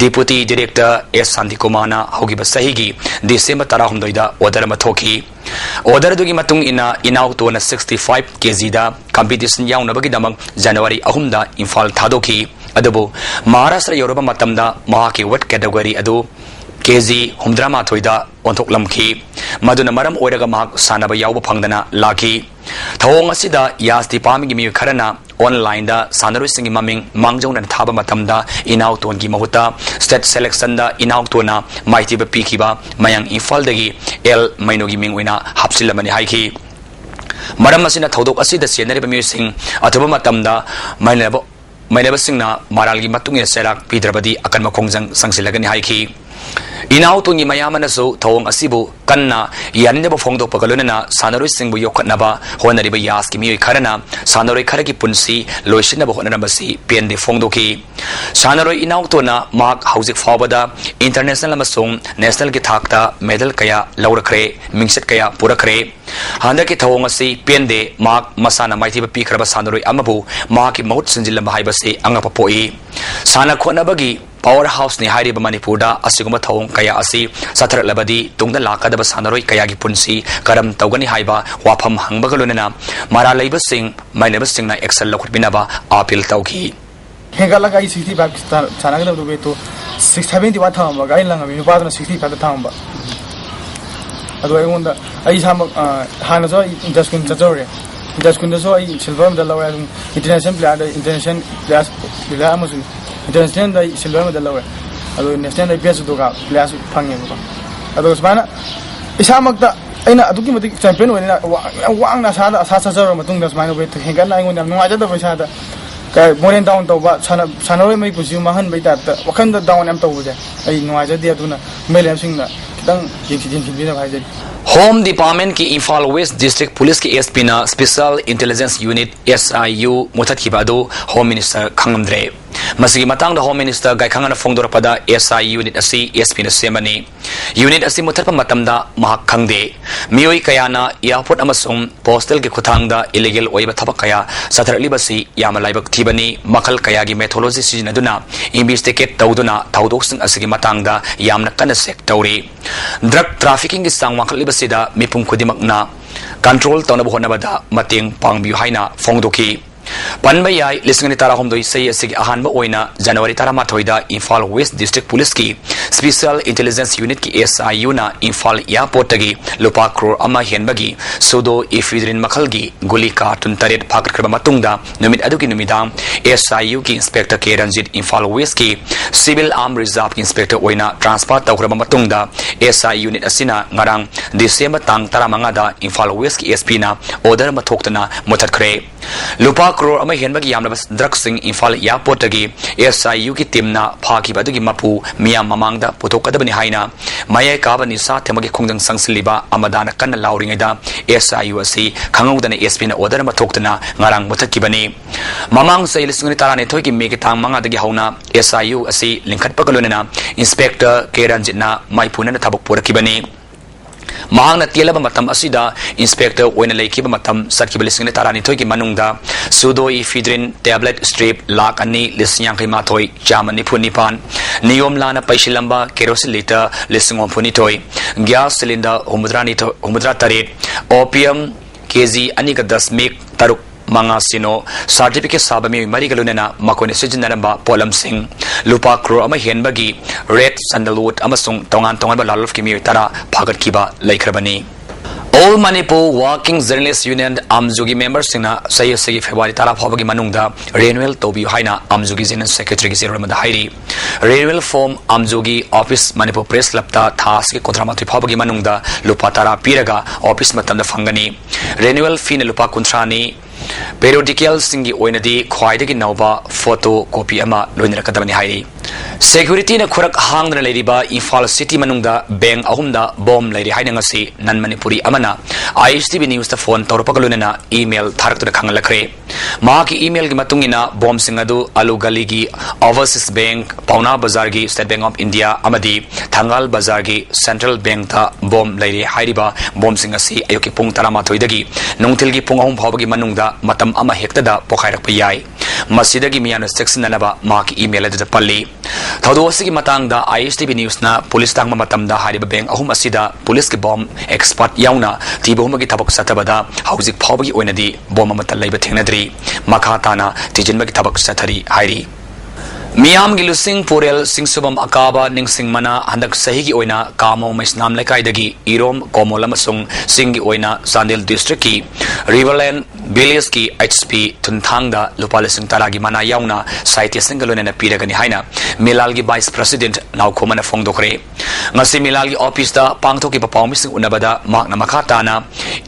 Deputy Director ꯑꯦꯁ ꯁꯥꯟꯇꯤꯀꯨꯃꯥꯔꯅ ꯍꯧꯈꯤꯕ ꯆꯍꯤꯒꯤ ꯗꯤꯁꯦꯝꯕꯔ ꯇꯔꯥꯍꯨꯝꯗꯣꯏꯗ ꯑꯣꯔꯗꯔ ꯑꯃ ꯊꯣꯛꯈꯤ꯫ ꯑꯣꯔꯗꯔ ꯑꯗꯨꯒꯤ ꯃꯇꯨꯡ ꯏꯟꯅ, ꯏꯅꯥꯎꯇꯣꯟꯅ sixty five ꯀꯦꯖꯤꯗ ꯀꯝꯄꯤꯇꯤꯁꯟ ꯌꯥꯎꯅꯕꯒꯤꯗꯃꯛ ꯖꯅꯋꯥꯔꯤ ꯑꯍꯨꯝꯗ ꯏꯝꯐꯥꯜ ꯊꯥꯗꯣꯛꯈꯤ꯫ ꯑꯗꯨꯕꯨ ꯃꯍꯥꯔꯥꯁꯇ꯭ꯔ ꯌꯧꯔꯕ ꯃꯇꯝꯗ ꯃꯍꯥꯛꯀꯤ ꯋꯦꯠ ꯀꯦꯇꯒꯣꯔꯤ ꯑꯗꯨ ꯀꯦꯖꯤ ꯍꯨꯝꯗ꯭ꯔꯥ ꯃꯥꯊꯣꯏꯗ ꯑꯣꯟꯊꯣꯛꯂꯝꯈꯤ꯫ ꯃꯗꯨꯅ ꯃꯔꯝ ꯑꯣꯏꯔꯒ ꯃꯍꯥꯛ ꯁꯥꯟꯅꯕ ꯌꯥꯎꯕ ꯐꯪꯗꯅ ꯂꯥꯛꯈꯤ꯫ ꯊꯧꯑꯣꯡ ꯑꯁꯤꯗ ꯌꯥꯁ ꯗꯤꯄꯥꯔꯠꯃꯦꯟꯒꯤ ꯃꯤꯑꯣꯏ ꯈꯔꯅ online-ꯗ ꯁꯥꯟꯅꯔꯣꯏꯁꯤꯡꯒꯤ ꯃꯃꯤꯡ ꯃꯥꯡꯖꯧꯅꯅ ꯊꯥꯕ ꯃꯇꯝꯗ ꯏꯅꯥꯎꯇꯣꯟꯒꯤ ꯃꯍꯨꯠꯇ state selection-ꯗ ꯏꯅꯥꯎꯇꯣꯟꯅ ꯃꯥꯏꯊꯤꯕ ꯄꯤꯈꯤꯕ ꯃꯌꯥꯡ ꯏꯝꯐꯥꯜꯗꯒꯤ ꯑꯦꯜ ꯃꯩꯅꯣꯒꯤ ꯃꯤꯡ ꯑꯣꯏꯅ ꯍꯥꯞꯆꯤꯜꯂꯝꯕꯅꯤ ꯍꯥꯏꯈꯤ꯫ ꯃꯔꯝ ꯑꯁꯤꯅ ꯊꯧꯗꯣꯛ ꯑꯁꯤꯗ ꯆꯦꯟꯅꯔꯤꯕ ꯃꯤꯑꯣꯏꯁꯤꯡ ꯑꯊꯨꯕ ꯃꯇꯝꯗ ꯃꯥꯏꯅꯕ ꯃꯩꯅꯕꯁꯤꯡꯅ ꯃꯔꯥꯜꯒꯤ ꯃꯇꯨꯡ ꯏꯟꯅ ꯆꯩꯔꯥꯛ ꯄꯤꯗ꯭ꯔꯕꯗꯤ ꯑꯀꯟꯕ ꯈꯣꯡꯖꯪ ꯆꯪꯁꯤꯜꯂꯒꯅꯤ ꯍꯥꯏꯈꯤ꯫ ꯏꯅꯥꯎꯇꯣꯟꯒꯤ ꯃꯌꯥꯝꯕꯅꯁꯨ ꯊꯧꯑꯣꯡ ꯑꯁꯤꯕꯨ ꯀꯟꯅ ꯌꯥꯅꯤꯡꯗꯕ ꯐꯣꯡꯗꯣꯛꯄꯒ ꯂꯣꯏꯅꯅ ꯁꯥꯟꯅꯔꯣꯏꯁꯤꯡꯕꯨ ꯌꯣꯛꯈꯠꯅꯕ ꯍꯣꯠꯅꯔꯤꯕ ꯌꯥꯁꯀꯤ ꯃꯤꯑꯣꯏ ꯈꯔꯅ ꯁꯥꯟꯅꯔꯣꯏ ꯈꯔꯒꯤ ꯄꯨꯟꯁꯤ ꯂꯣꯏꯁꯤꯟꯅꯕ ꯍꯣꯠꯅꯔꯝꯕꯁꯤ ꯄꯦꯟꯗꯦ ꯐꯣꯡꯗꯣꯛꯈꯤ꯫ ꯁꯥꯟꯅꯔꯣꯏ ꯏꯅꯥꯎꯇꯣꯟꯅ ꯃꯍꯥꯛ ꯍꯧꯖꯤꯛ ꯐꯥꯎꯕꯗ international ꯑꯃꯁꯨꯡ national-ꯒꯤ ꯊꯥꯛꯇ medal ꯀꯌꯥ ꯂꯧꯔꯛꯈ꯭ꯔꯦ, ꯃꯤꯡꯆꯠ ꯀꯌꯥ ꯄꯨꯔꯛꯈ꯭ꯔꯦ꯫ ꯍꯟꯗꯛꯀꯤ ꯊꯧꯑꯣꯡ ꯑꯁꯤ ꯄꯦꯟꯗꯦ꯫ ꯃꯍꯥꯛ ꯃꯁꯥꯅ ꯃꯥꯏꯊꯤꯕ ꯄꯤꯈ꯭ꯔꯕ ꯁꯥꯟꯅꯔꯣꯏ ꯑꯃꯕꯨ ꯃꯍꯥꯛꯀꯤ ꯃꯍꯨꯠ ꯁꯤꯟꯖꯤꯜꯂꯝꯕ ꯍꯥꯏꯕꯁꯤ ꯑꯉꯛꯄ ꯄꯣꯛꯏ꯫ ꯁꯥꯟꯅ ꯈꯣꯠꯅꯕꯒꯤ power house-ꯅꯤ ꯍꯥꯏꯔꯤꯕ ꯃꯅꯤꯄꯨꯔꯗ ꯑꯁꯤꯒꯨꯝꯕ ꯊꯧꯑꯣꯡ ꯀꯌꯥ ꯑꯁꯤ ꯆꯠꯊꯔꯛꯂꯕꯗꯤ ꯇꯨꯡꯗ ꯂꯥꯛꯀꯗꯕ ꯁꯥꯟꯅꯔꯣꯏ ꯀꯌꯥꯒꯤ ꯄꯨꯟꯁꯤ ꯀꯔꯝ ꯇꯧꯒꯅꯤ ꯍꯥꯏꯕ ꯋꯥꯐꯝ ꯍꯪꯕꯒ ꯂꯣꯏꯅꯅ ꯃꯔꯥꯜ ꯂꯩꯕꯁꯤꯡ, ꯃꯥꯏꯅꯕꯁꯤꯡꯅ action ꯂꯧꯈꯠꯄꯤꯅꯕ appeal ꯇꯧꯈꯤ꯫ ꯍꯦꯟꯒꯠꯂꯒ ꯑꯩ sixty five ꯁꯥꯟꯅ-, ꯁꯥꯟꯅꯒꯗꯕꯗꯣ weight-ꯇꯣ six seventy one ꯊꯝꯃꯝꯃꯒ ꯑꯩ ꯂꯪꯉꯝꯃꯤ, ꯅꯨꯄꯥꯗꯨꯅ sixty five ꯊꯝꯃꯝꯕ꯫ ꯑꯗꯣ ꯑꯩꯉꯣꯟꯗ, ꯑꯩ ꯏꯁꯥꯃꯛ, ꯑ, ꯍꯥꯟꯅꯁꯨ ꯑꯩ inter school ꯆꯠꯆꯔꯨꯔꯦ꯫ Inter school-ꯗꯁꯨ ꯑꯩ silver medal ꯂꯧꯔꯦ꯫ ꯑꯗꯨꯝ international player-ꯗ, international players, player ꯑꯃꯁꯨ international-ꯗ ꯑꯩ silver medal ꯂꯧꯔꯦ꯫ ꯑꯗꯣ national-ꯗ best judoka player ꯐꯪꯉꯦꯕꯀꯣ꯫ ꯑꯗꯣ ꯁꯨꯃꯥꯏꯅ ꯏꯁꯥꯃꯛꯇ ꯑꯩꯅ ꯑꯗꯨꯛꯀꯤ ꯃꯇꯤꯛ champion ꯑꯣꯏꯅ ꯋꯥ-, ꯌꯥꯝ ꯋꯥꯡꯅ ꯑꯁꯥꯗ, ꯑꯁꯥ ꯆꯠꯆꯔꯕ ꯃꯇꯨꯡꯗ ꯁꯨꯃꯥꯏꯅ weight ꯍꯦꯟꯒꯠꯅ ꯑꯩꯉꯣꯟꯗ ꯌꯥꯝ ꯅꯨꯡꯉꯥꯏꯖꯗꯕ ꯏꯁꯥꯗ꯫ ꯀ-, ꯃꯣꯔꯦꯟ ꯗꯥꯎꯟ ꯇꯧꯕ, ꯁꯥꯟꯅ-, ꯁꯥꯟꯅꯔꯣꯏ ꯑꯃꯒꯤ ꯄꯨꯟꯁꯤ ꯃꯥꯡꯍꯟꯕꯒꯤ ꯇꯥꯏꯞꯇ ꯋꯥꯈꯟꯗ ꯗꯥꯎꯟ ꯌꯥꯝ ꯇꯧꯕꯁꯦ ꯑꯩ ꯅꯨꯡꯉꯥꯏꯖꯗꯦ꯫ ꯑꯗꯨꯅ ꯃꯩ ꯂꯩꯕꯁꯤꯡꯅ ꯈꯤꯇꯪ ꯌꯦꯡꯁꯤ-, ꯌꯦꯡꯁꯤꯟꯕꯤꯅꯕ ꯍꯥꯏꯖꯔꯤ꯫ Home Department-ꯀꯤ Imphal West District Police-ꯀꯤ SP-ꯅ Special Intelligence Unit, S I U, ꯃꯨꯊꯠꯈꯤꯕ ꯑꯗꯨ Home Minister ꯈꯪꯂꯝꯗ꯭ꯔꯦ꯫ ꯃꯁꯤꯒꯤ ꯃꯇꯥꯡꯗ Home Minister ꯒꯥꯏꯈꯥꯉꯅ ꯐꯣꯡꯗꯣꯔꯛꯄꯗ, S I unit ꯑꯁꯤ SP-ꯅ ꯁꯦꯝꯕꯅꯤ꯫ Unit ꯑꯁꯤ ꯃꯨꯊꯠꯄ ꯃꯇꯝꯗ ꯃꯍꯥꯛ ꯈꯪꯗꯦ꯫ ꯃꯤꯑꯣꯏ ꯀꯌꯥꯅ airport ꯑꯃꯁꯨꯡ postal-ꯒꯤ ꯈꯨꯠꯊꯥꯡꯗ illegal ꯑꯣꯏꯕ ꯊꯕꯛ ꯀꯌꯥ ꯆꯠꯊꯔꯛꯂꯤꯕꯁꯤ ꯌꯥꯝꯅ ꯂꯥꯏꯕꯛ ꯊꯤꯕꯅꯤ꯫ ꯃꯈꯜ ꯀꯌꯥꯒꯤ methodology ꯁꯤꯖꯤꯟꯅꯗꯨꯅ investigate ꯇꯧꯗꯨꯅ ꯊꯧꯗꯣꯛꯁꯤꯡ ꯑꯁꯤꯒꯤ ꯃꯇꯥꯡꯗ ꯌꯥꯝꯅ ꯀꯟꯅ check ꯇꯧꯔꯤ꯫ Drug trafficking-ꯒꯤ ꯆꯥꯡ ꯋꯥꯡꯈꯠꯂꯤꯕꯁꯤꯗ ꯃꯤꯄꯨꯝ ꯈꯨꯗꯤꯡꯃꯛꯅ control ꯇꯧꯅꯕ ꯍꯣꯠꯅꯕꯗ ꯃꯇꯦꯡ ꯄꯥꯡꯕꯤꯌꯨ ꯍꯥꯏꯅ ꯐꯣꯡꯗꯣꯛꯈꯤ꯫ ꯄꯟꯕ ꯌꯥꯏ, ꯂꯤꯁꯤꯡ ꯑꯅꯤ ꯇꯔꯥꯍꯨꯝꯗꯣꯏ ꯆꯍꯤ ꯑꯁꯤꯒꯤ ꯑꯍꯥꯟꯕ ꯑꯣꯏꯅ January ꯇꯔꯥꯃꯥꯊꯣꯏꯗ Imphal West District Police-ꯀꯤ Special Intelligence Unit ꯀꯤ S I U ꯅ ꯏꯝꯐꯥꯜ airport ꯇꯒꯤ ꯂꯨꯄꯥ ꯀ꯭ꯔꯣꯔ ꯑꯃ ꯍꯦꯟꯕꯒꯤ pseudoephedrine ꯃꯈꯜꯒꯤ ꯒꯨꯂꯤ carton ꯇꯔꯦꯠ ꯐꯥꯒꯠꯈ꯭ꯔꯕ ꯃꯇꯨꯡꯗ, ꯅꯨꯃꯤꯠ ꯑꯗꯨꯒꯤ ꯅꯨꯃꯤꯗꯥꯡ S I U ꯒꯤ Inspector K Ranjit Imphal West ꯀꯤ Civil Arm Reserve ꯀꯤ Inspector ꯑꯣꯏꯅ transfer ꯇꯧꯈ꯭ꯔꯕ ꯃꯇꯨꯡꯗ, S I unit ꯑꯁꯤꯅ ꯉꯔꯥꯡ December ꯇꯥꯡ ꯇꯔꯥꯃꯉꯥꯗ ꯏꯝꯐꯥꯜ West ꯀꯤ S P ꯅ order ꯑꯃ ꯊꯣꯛꯇꯅ ꯃꯨꯊꯠꯈ꯭ꯔꯦ꯫ ꯂꯨꯄꯥ ꯀ꯭ꯔꯣꯔ ꯑꯃ ꯍꯦꯟꯕꯒꯤ ꯌꯥꯝꯂꯕ drugs ꯁꯤꯡ ꯏꯝꯐꯥꯜ airport ꯇꯒꯤ S I U ꯒꯤ team ꯅ ꯐꯥꯈꯤꯕ ꯑꯗꯨꯒꯤ ꯃꯄꯨ ꯃꯤꯌꯥꯝ ꯃꯃꯥꯡꯗ ꯄꯨꯊꯣꯛꯀꯗꯕꯅꯤ ꯍꯥꯏꯅ ꯃꯌꯥꯏ ꯀꯥꯕ ꯅꯤꯁꯥ ꯊꯦꯝꯕꯒꯤ ꯈꯣꯡꯖꯪ ꯆꯪꯁꯤꯜꯂꯤꯕ ꯑꯃꯗꯥꯅ ꯀꯟꯅ ꯂꯥꯎꯔꯤꯉꯩꯗ, S I U ꯑꯁꯤ ꯈꯪꯍꯧꯗꯅ S P ꯅ order ꯑꯃ ꯊꯣꯛꯇꯅ ꯉꯔꯥꯡ ꯃꯨꯊꯠꯈꯤꯕꯅꯤ꯫ ꯃꯃꯥꯡ ꯆꯍꯤ ꯂꯤꯁꯤꯡ ꯑꯅꯤ ꯇꯔꯥꯅꯤꯊꯣꯏꯒꯤ May ꯒꯤ ꯇꯥꯡ ꯃꯉꯥꯗꯒꯤ ꯍꯧꯅ S I U ꯑꯁꯤ ꯂꯤꯡꯈꯠꯄꯒ ꯂꯣꯏꯅꯅ Inspector K ꯔꯟꯖꯤꯠꯅ ꯃꯥꯏꯄꯨꯅꯅ ꯊꯕꯛ ꯄꯨꯔꯛꯈꯤꯕꯅꯤ꯫ ꯃꯍꯥꯛꯅ ꯇꯦꯜꯂꯕ ꯃꯇꯝ ꯑꯁꯤꯗ Inspector ꯑꯣꯏꯅ ꯂꯩꯈꯤꯕ ꯃꯇꯝ ꯆꯠꯈꯤꯕ ꯂꯤꯁꯤꯡ ꯑꯅꯤ ꯇꯔꯥꯅꯤꯊꯣꯏꯒꯤ ꯃꯅꯨꯡꯗ pseudoephedrine tablet strip ꯂꯥꯈ ꯑꯅꯤ ꯂꯤꯁꯤꯡ ꯌꯥꯡꯈꯩ ꯃꯥꯊꯣꯏ ꯆꯥꯝꯃ ꯅꯤꯐꯨ ꯅꯤꯄꯥꯟ, ꯅꯤꯌꯣꯝ ꯂꯥꯟꯅ ꯄꯩꯁꯤꯜꯂꯝꯕ kerosene litre ꯂꯤꯁꯤꯡ ꯍꯨꯝꯐꯨ ꯅꯤꯊꯣꯏ, gas cylinder ꯍꯨꯝꯐꯨꯇꯔꯥ ꯅꯤꯊꯣꯏ, ꯍꯨꯝꯐꯨꯇꯔꯥ ꯇꯔꯦꯠ, opium K G ꯑꯅꯤꯒ ꯗꯁꯃꯤꯛ ꯇꯔꯨꯛ ꯃꯉꯥ ꯁꯤꯅꯣ, certificate ꯁꯥꯕ ꯃꯤꯑꯣꯏ ꯃꯔꯤꯒ ꯂꯣꯏꯅꯅ ꯃꯈꯣꯏꯅ ꯁꯤꯖꯤꯟꯅꯔꯝꯕ ꯄꯣꯠꯂꯝꯁꯤꯡ, ꯂꯨꯄꯥ ꯀ꯭ꯔꯣꯔ ꯑꯃ ꯍꯦꯟꯕꯒꯤ red sandalwood ꯑꯃꯁꯨꯡ ꯇꯣꯉꯥꯟ ꯇꯣꯉꯥꯟꯕ ꯂꯥꯂꯣꯡꯒꯤ ꯃꯤꯑꯣꯏ ꯇꯔꯥ ꯐꯥꯒꯠꯈꯤꯕ ꯂꯩꯈ꯭ꯔꯕꯅꯤ꯫ All Manipur Working Journalist Union, ꯑꯝꯖꯨꯒꯤ member ꯁꯤꯡꯅ ꯆꯍꯤ ꯑꯁꯤꯒꯤ February ꯇꯔꯥ ꯐꯥꯎꯕꯒꯤ ꯃꯅꯨꯡꯗ renewal ꯇꯧꯕꯤꯌꯨ ꯍꯥꯏꯅ ꯑꯝꯖꯨꯒꯤ General Secretary ꯒꯤ ꯆꯦꯔꯣꯜ ꯑꯃꯗ ꯍꯥꯏꯔꯤ꯫ Renewal form ꯑꯝꯖꯨꯒꯤ office Manipur Press Club ꯇ ꯊꯥ ꯑꯁꯤꯒꯤ ꯀꯨꯟꯊ꯭ꯔꯥ ꯃꯥꯊꯣꯏ ꯐꯥꯎꯕꯒꯤ ꯃꯅꯨꯡꯗ ꯂꯨꯄꯥ ꯇꯔꯥ ꯄꯤꯔꯒ office ꯃꯇꯝꯗ ꯐꯪꯒꯅꯤ꯫ Renewal fee ꯅ ꯂꯨꯄꯥ ꯀꯨꯟꯊ꯭ꯔꯥꯅꯤ꯫ Periodical ꯁꯤꯡꯒꯤ ꯑꯣꯏꯅꯗꯤ ꯈ꯭ꯋꯥꯏꯗꯒꯤ ꯅꯧꯕ photo copy ꯑꯃ ꯂꯣꯏꯅꯔꯛꯀꯗꯕꯅꯤ ꯍꯥꯏꯔꯤ꯫ Security ꯅ ꯈꯨꯔꯛ ꯍꯥꯡꯗꯅ ꯂꯩꯔꯤꯕ ꯏꯝꯐꯥꯜ city ꯃꯅꯨꯡꯗ bank ꯑꯍꯨꯝꯗ bomb ꯂꯩꯔꯤ ꯍꯥꯏꯅ ꯉꯁꯤ non Manipuri ꯑꯃꯅ I S T V news ꯇ phone ꯇꯧꯔꯛꯄꯒ ꯂꯣꯏꯅꯅ email ꯊꯥꯔꯛꯇꯨꯅ ꯈꯪꯍꯜꯂꯛꯈ꯭ꯔꯦ꯫ ꯃꯍꯥꯛꯀꯤ email ꯒꯤ ꯃꯇꯨꯡ ꯏꯟꯅ, bomb ꯁꯤꯡ ꯑꯗꯨ ꯑꯂꯨ ꯒꯂꯤꯒꯤ Overseas Bank, ꯄꯥꯎꯅꯥ ꯕꯖꯥꯔꯒꯤ State Bank of India ꯑꯃꯗꯤ ꯊꯪꯒꯥꯜ ꯕꯖꯥꯔꯒꯤ Central Bank ꯇ bomb ꯂꯩꯔꯦ ꯍꯥꯏꯔꯤꯕ bomb ꯁꯤꯡ ꯑꯁꯤ ꯑꯌꯨꯛꯀꯤ ꯄꯨꯡ ꯇꯔꯥꯃꯥꯊꯣꯏꯗꯒꯤ ꯅꯨꯡꯊꯤꯜꯒꯤ ꯄꯨꯡ ꯑꯍꯨꯝ ꯐꯥꯎꯕꯒꯤ ꯃꯅꯨꯡꯗ ꯃꯇꯝ ꯑꯃ ꯍꯦꯛꯇꯗ ꯄꯣꯈꯥꯏꯔꯛꯄ ꯌꯥꯏ꯫ ꯃꯁꯤꯗꯒꯤ ꯃꯤꯌꯥꯝꯅ ꯆꯦꯛꯁꯤꯟꯅꯅꯕ ꯃꯍꯥꯛꯀꯤ email ꯑꯗꯨꯗ ꯄꯜꯂꯤ꯫ ꯊꯧꯗꯣꯛ ꯑꯁꯤꯒꯤ ꯃꯇꯥꯡꯗ I S T V news ꯅ police ꯇ ꯍꯪꯕ ꯃꯇꯝꯗ, ꯍꯥꯏꯔꯤꯕ bank ꯑꯍꯨꯝ ꯑꯁꯤꯗ police ꯀꯤ bomb expert ꯌꯥꯎꯅ ꯊꯤꯕ ꯍꯨꯝꯕꯒꯤ ꯊꯕꯛ ꯆꯠꯊꯕꯗ ꯍꯧꯖꯤꯛ ꯐꯥꯎꯕꯒꯤ ꯑꯣꯏꯅꯗꯤ bomb ꯑꯃꯠꯇ ꯂꯩꯕ ꯊꯦꯡꯅꯗ꯭ꯔꯤ꯫ ꯃꯈꯥ ꯇꯥꯅ ꯊꯤꯖꯤꯟꯕꯒꯤ ꯊꯕꯛ ꯆꯠꯊꯔꯤ ꯍꯥꯏꯔꯤ꯫ ꯃꯤꯌꯥꯝꯒꯤ ꯂꯨꯆꯤꯡ ꯄꯨꯔꯦꯜ ꯁꯤꯡꯁꯨꯕꯝ ꯑꯀꯥꯕ ꯅꯤꯡꯁꯤꯡ ꯃꯅꯥ ꯍꯟꯗꯛ ꯆꯍꯤꯒꯤ ꯑꯣꯏꯅ ꯀꯥꯃꯣ ꯃꯩꯁꯅꯥꯝ ꯂꯩꯀꯥꯏꯗꯒꯤ ꯏꯔꯣꯝ, ꯀꯣꯃꯣꯜ ꯑꯃꯁꯨꯡ ꯆꯤꯡꯒꯤ ꯑꯣꯏꯅ ꯆꯥꯟꯗꯦꯜ district ꯀꯤ Riverland village ꯀꯤ H P ꯊꯨꯝꯊꯥꯡꯗ ꯂꯨꯄꯥ ꯂꯤꯁꯤꯡ ꯇꯔꯥꯒꯤ ꯃꯅꯥ ꯌꯥꯎꯅ ꯁꯥꯍꯤꯇ꯭ꯌꯁꯤꯡꯒ ꯂꯣꯏꯅꯅ ꯄꯤꯔꯒꯅꯤ ꯍꯥꯏꯅ ꯃꯤꯂꯥꯜꯒꯤ vice president ꯅꯥꯎꯈꯣꯝꯅ ꯐꯣꯡꯗꯣꯛꯈ꯭ꯔꯦ꯫ ꯉꯁꯤ ꯃꯤꯂꯥꯜꯒꯤ office ꯇ ꯄꯥꯡꯊꯣꯛꯈꯤꯕ ꯄꯥꯎꯃꯤꯁꯤꯡ ꯎꯅꯕꯗ ꯃꯍꯥꯛꯅ ꯃꯈꯥ ꯇꯥꯅ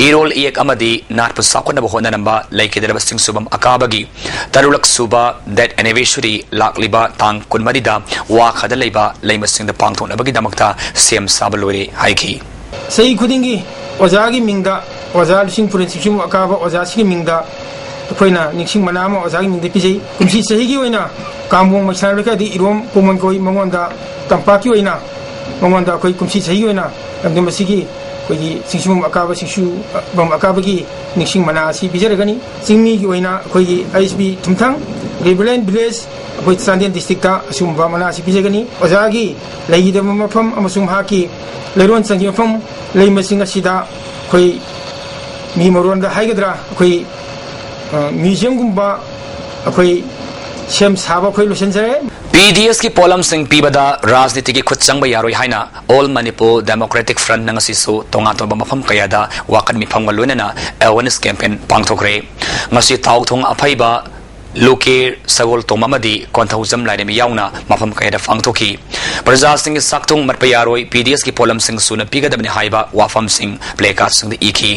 ꯏꯔꯣꯜ ꯏꯌꯦꯛ ꯑꯃꯗꯤ ꯅꯥꯠꯄꯨ ꯆꯥꯎꯈꯠꯅꯕ ꯍꯣꯠꯅꯔꯝꯕ ꯂꯩꯈꯤꯗ꯭ꯔꯕ ꯁꯤꯡꯁꯨꯕꯝ ꯑꯀꯥꯕꯒꯤ ꯇꯔꯨꯛꯂꯛ ꯁꯨꯕ death anniversary ꯂꯥꯛꯂꯤꯕ ꯇꯥꯡ ꯀꯨꯟꯃꯔꯤꯗ ꯋꯥꯈꯥꯗ ꯂꯩꯕ ꯂꯩꯃꯁꯤꯡꯗ ꯄꯥꯡꯊꯣꯛꯅꯕꯒꯤꯗꯃꯛꯇ ꯁꯦꯝ ꯁꯥꯕ ꯂꯣꯏꯔꯦ ꯍꯥꯏꯈꯤ꯫ ꯆꯍꯤ ꯈꯨꯗꯤꯡꯒꯤ ꯑꯣꯖꯥꯒꯤ ꯃꯤꯡꯗ, ꯑꯣꯖꯥ ꯂꯤꯁꯤꯡ ꯄꯨꯔꯦꯜ ꯁꯤꯡꯁꯨꯕꯝ ꯑꯀꯥꯕ ꯑꯣꯖꯥꯁꯤꯒꯤ ꯃꯤꯡꯗ ꯑꯩꯈꯣꯏꯅ ꯅꯤꯡꯁꯤꯡ ꯃꯅꯥ ꯑꯃ ꯑꯣꯖꯥꯒꯤ ꯃꯤꯡꯗ ꯄꯤꯖꯩ꯫ ꯀꯨꯝꯁꯤ ꯆꯍꯤꯒꯤ ꯑꯣꯏꯅ ꯀꯥꯝꯕꯣꯡ ꯃꯩꯁꯅꯥꯝ ꯂꯩꯀꯥꯏꯗꯤ ꯏꯔꯣꯝ ꯀꯣꯃꯣꯟ ꯀꯧꯏ꯫ ꯃꯉꯣꯟꯗ ꯇꯝꯄꯥꯛꯀꯤ ꯑꯣꯏꯅ ꯃꯉꯣꯟꯗ ꯑꯩꯈꯣꯏ ꯀꯨꯝꯁꯤ ꯆꯍꯤꯒꯤ ꯑꯣꯏꯅ ꯂꯝꯗꯝ ꯑꯁꯤꯒꯤ ꯑꯩꯈꯣꯏꯒꯤ ꯁꯤꯡꯁꯨꯕꯝ ꯑꯀꯥꯕ, ꯁꯤꯡꯁꯨꯕꯝ ꯑꯀꯥꯕꯒꯤ ꯅꯤꯡꯁꯤꯡ ꯃꯅꯥ ꯑꯁꯤ ꯄꯤꯖꯔꯒꯅꯤ꯫ ꯆꯤꯡꯃꯤꯒꯤ ꯑꯣꯏꯅ ꯑꯩꯈꯣꯏꯒꯤ H P ꯊꯨꯝꯊꯥꯡ Riverland village, ꯑꯩꯈꯣꯏ ꯆꯥꯟꯗꯦꯜ district ꯇ ꯑꯁꯤꯒꯨꯝꯕ ꯃꯅꯥ ꯑꯁꯤ ꯄꯤꯖꯒꯅꯤ꯫ ꯑꯣꯖꯥꯒꯤ ꯂꯩꯒꯗꯕ ꯃꯐꯝ ꯑꯃꯁꯨꯡ ꯃꯍꯥꯛꯀꯤ ꯂꯩꯔꯣꯟ ꯆꯪꯈꯤꯕ ꯃꯐꯝ, ꯂꯩꯃꯁꯤꯡ ꯑꯁꯤꯗ ꯑꯩꯈꯣꯏ ꯃꯤ ꯃꯔꯣꯟꯗ ꯍꯥꯏꯒꯗ꯭ꯔꯥ, ꯑꯩꯈꯣꯏ, ꯑ, museum ꯒꯨꯝꯕ ꯑꯩꯈꯣꯏ ꯁꯦꯝ ꯁꯥꯕ ꯑꯩꯈꯣꯏ ꯂꯣꯏꯁꯤꯟꯖꯔꯦ꯫ P D S ꯀꯤ ꯄꯣꯠꯂꯝꯁꯤꯡ ꯄꯤꯕꯗ ꯔꯥꯖꯅꯤꯇꯤꯒꯤ ꯈꯨꯠ ꯆꯪꯕ ꯌꯥꯔꯣꯏ ꯍꯥꯏꯅ All Manipur Democratic Front ꯅ ꯉꯁꯤꯁꯨ ꯇꯣꯉꯥꯟ ꯇꯣꯉꯥꯟꯕ ꯃꯐꯝ ꯀꯌꯥꯗ ꯋꯥꯀꯠ ꯃꯤꯐꯝꯒ ꯂꯣꯏꯅꯅ awareness campaign ꯄꯥꯡꯊꯣꯛꯈ꯭ꯔꯦ꯫ ꯉꯁꯤ ꯇꯥꯎꯊꯣꯡ ꯑꯐꯩꯕ, ꯂꯨꯀꯦ, ꯁꯒꯣꯜꯇꯣꯝ ꯑꯃꯗꯤ ꯀꯣꯟꯊꯧꯖꯝ ꯂꯥꯏꯔꯦꯝꯕꯤ ꯌꯥꯎꯅ ꯃꯐꯝ ꯀꯌꯥꯗ ꯄꯥꯡꯊꯣꯛꯈꯤ꯫ ꯄ꯭ꯔꯖꯥꯁꯤꯡꯒꯤ ꯆꯥꯛꯊꯨꯡ ꯃꯠꯄ ꯌꯥꯔꯣꯏ, P D S ꯀꯤ ꯄꯣꯠꯂꯝꯁꯤꯡ ꯁꯨꯅ ꯄꯤꯒꯗꯕꯅꯤ ꯍꯥꯏꯕ ꯋꯥꯐꯝꯁꯤꯡ placard ꯁꯤꯡꯗ ꯏꯈꯤ꯫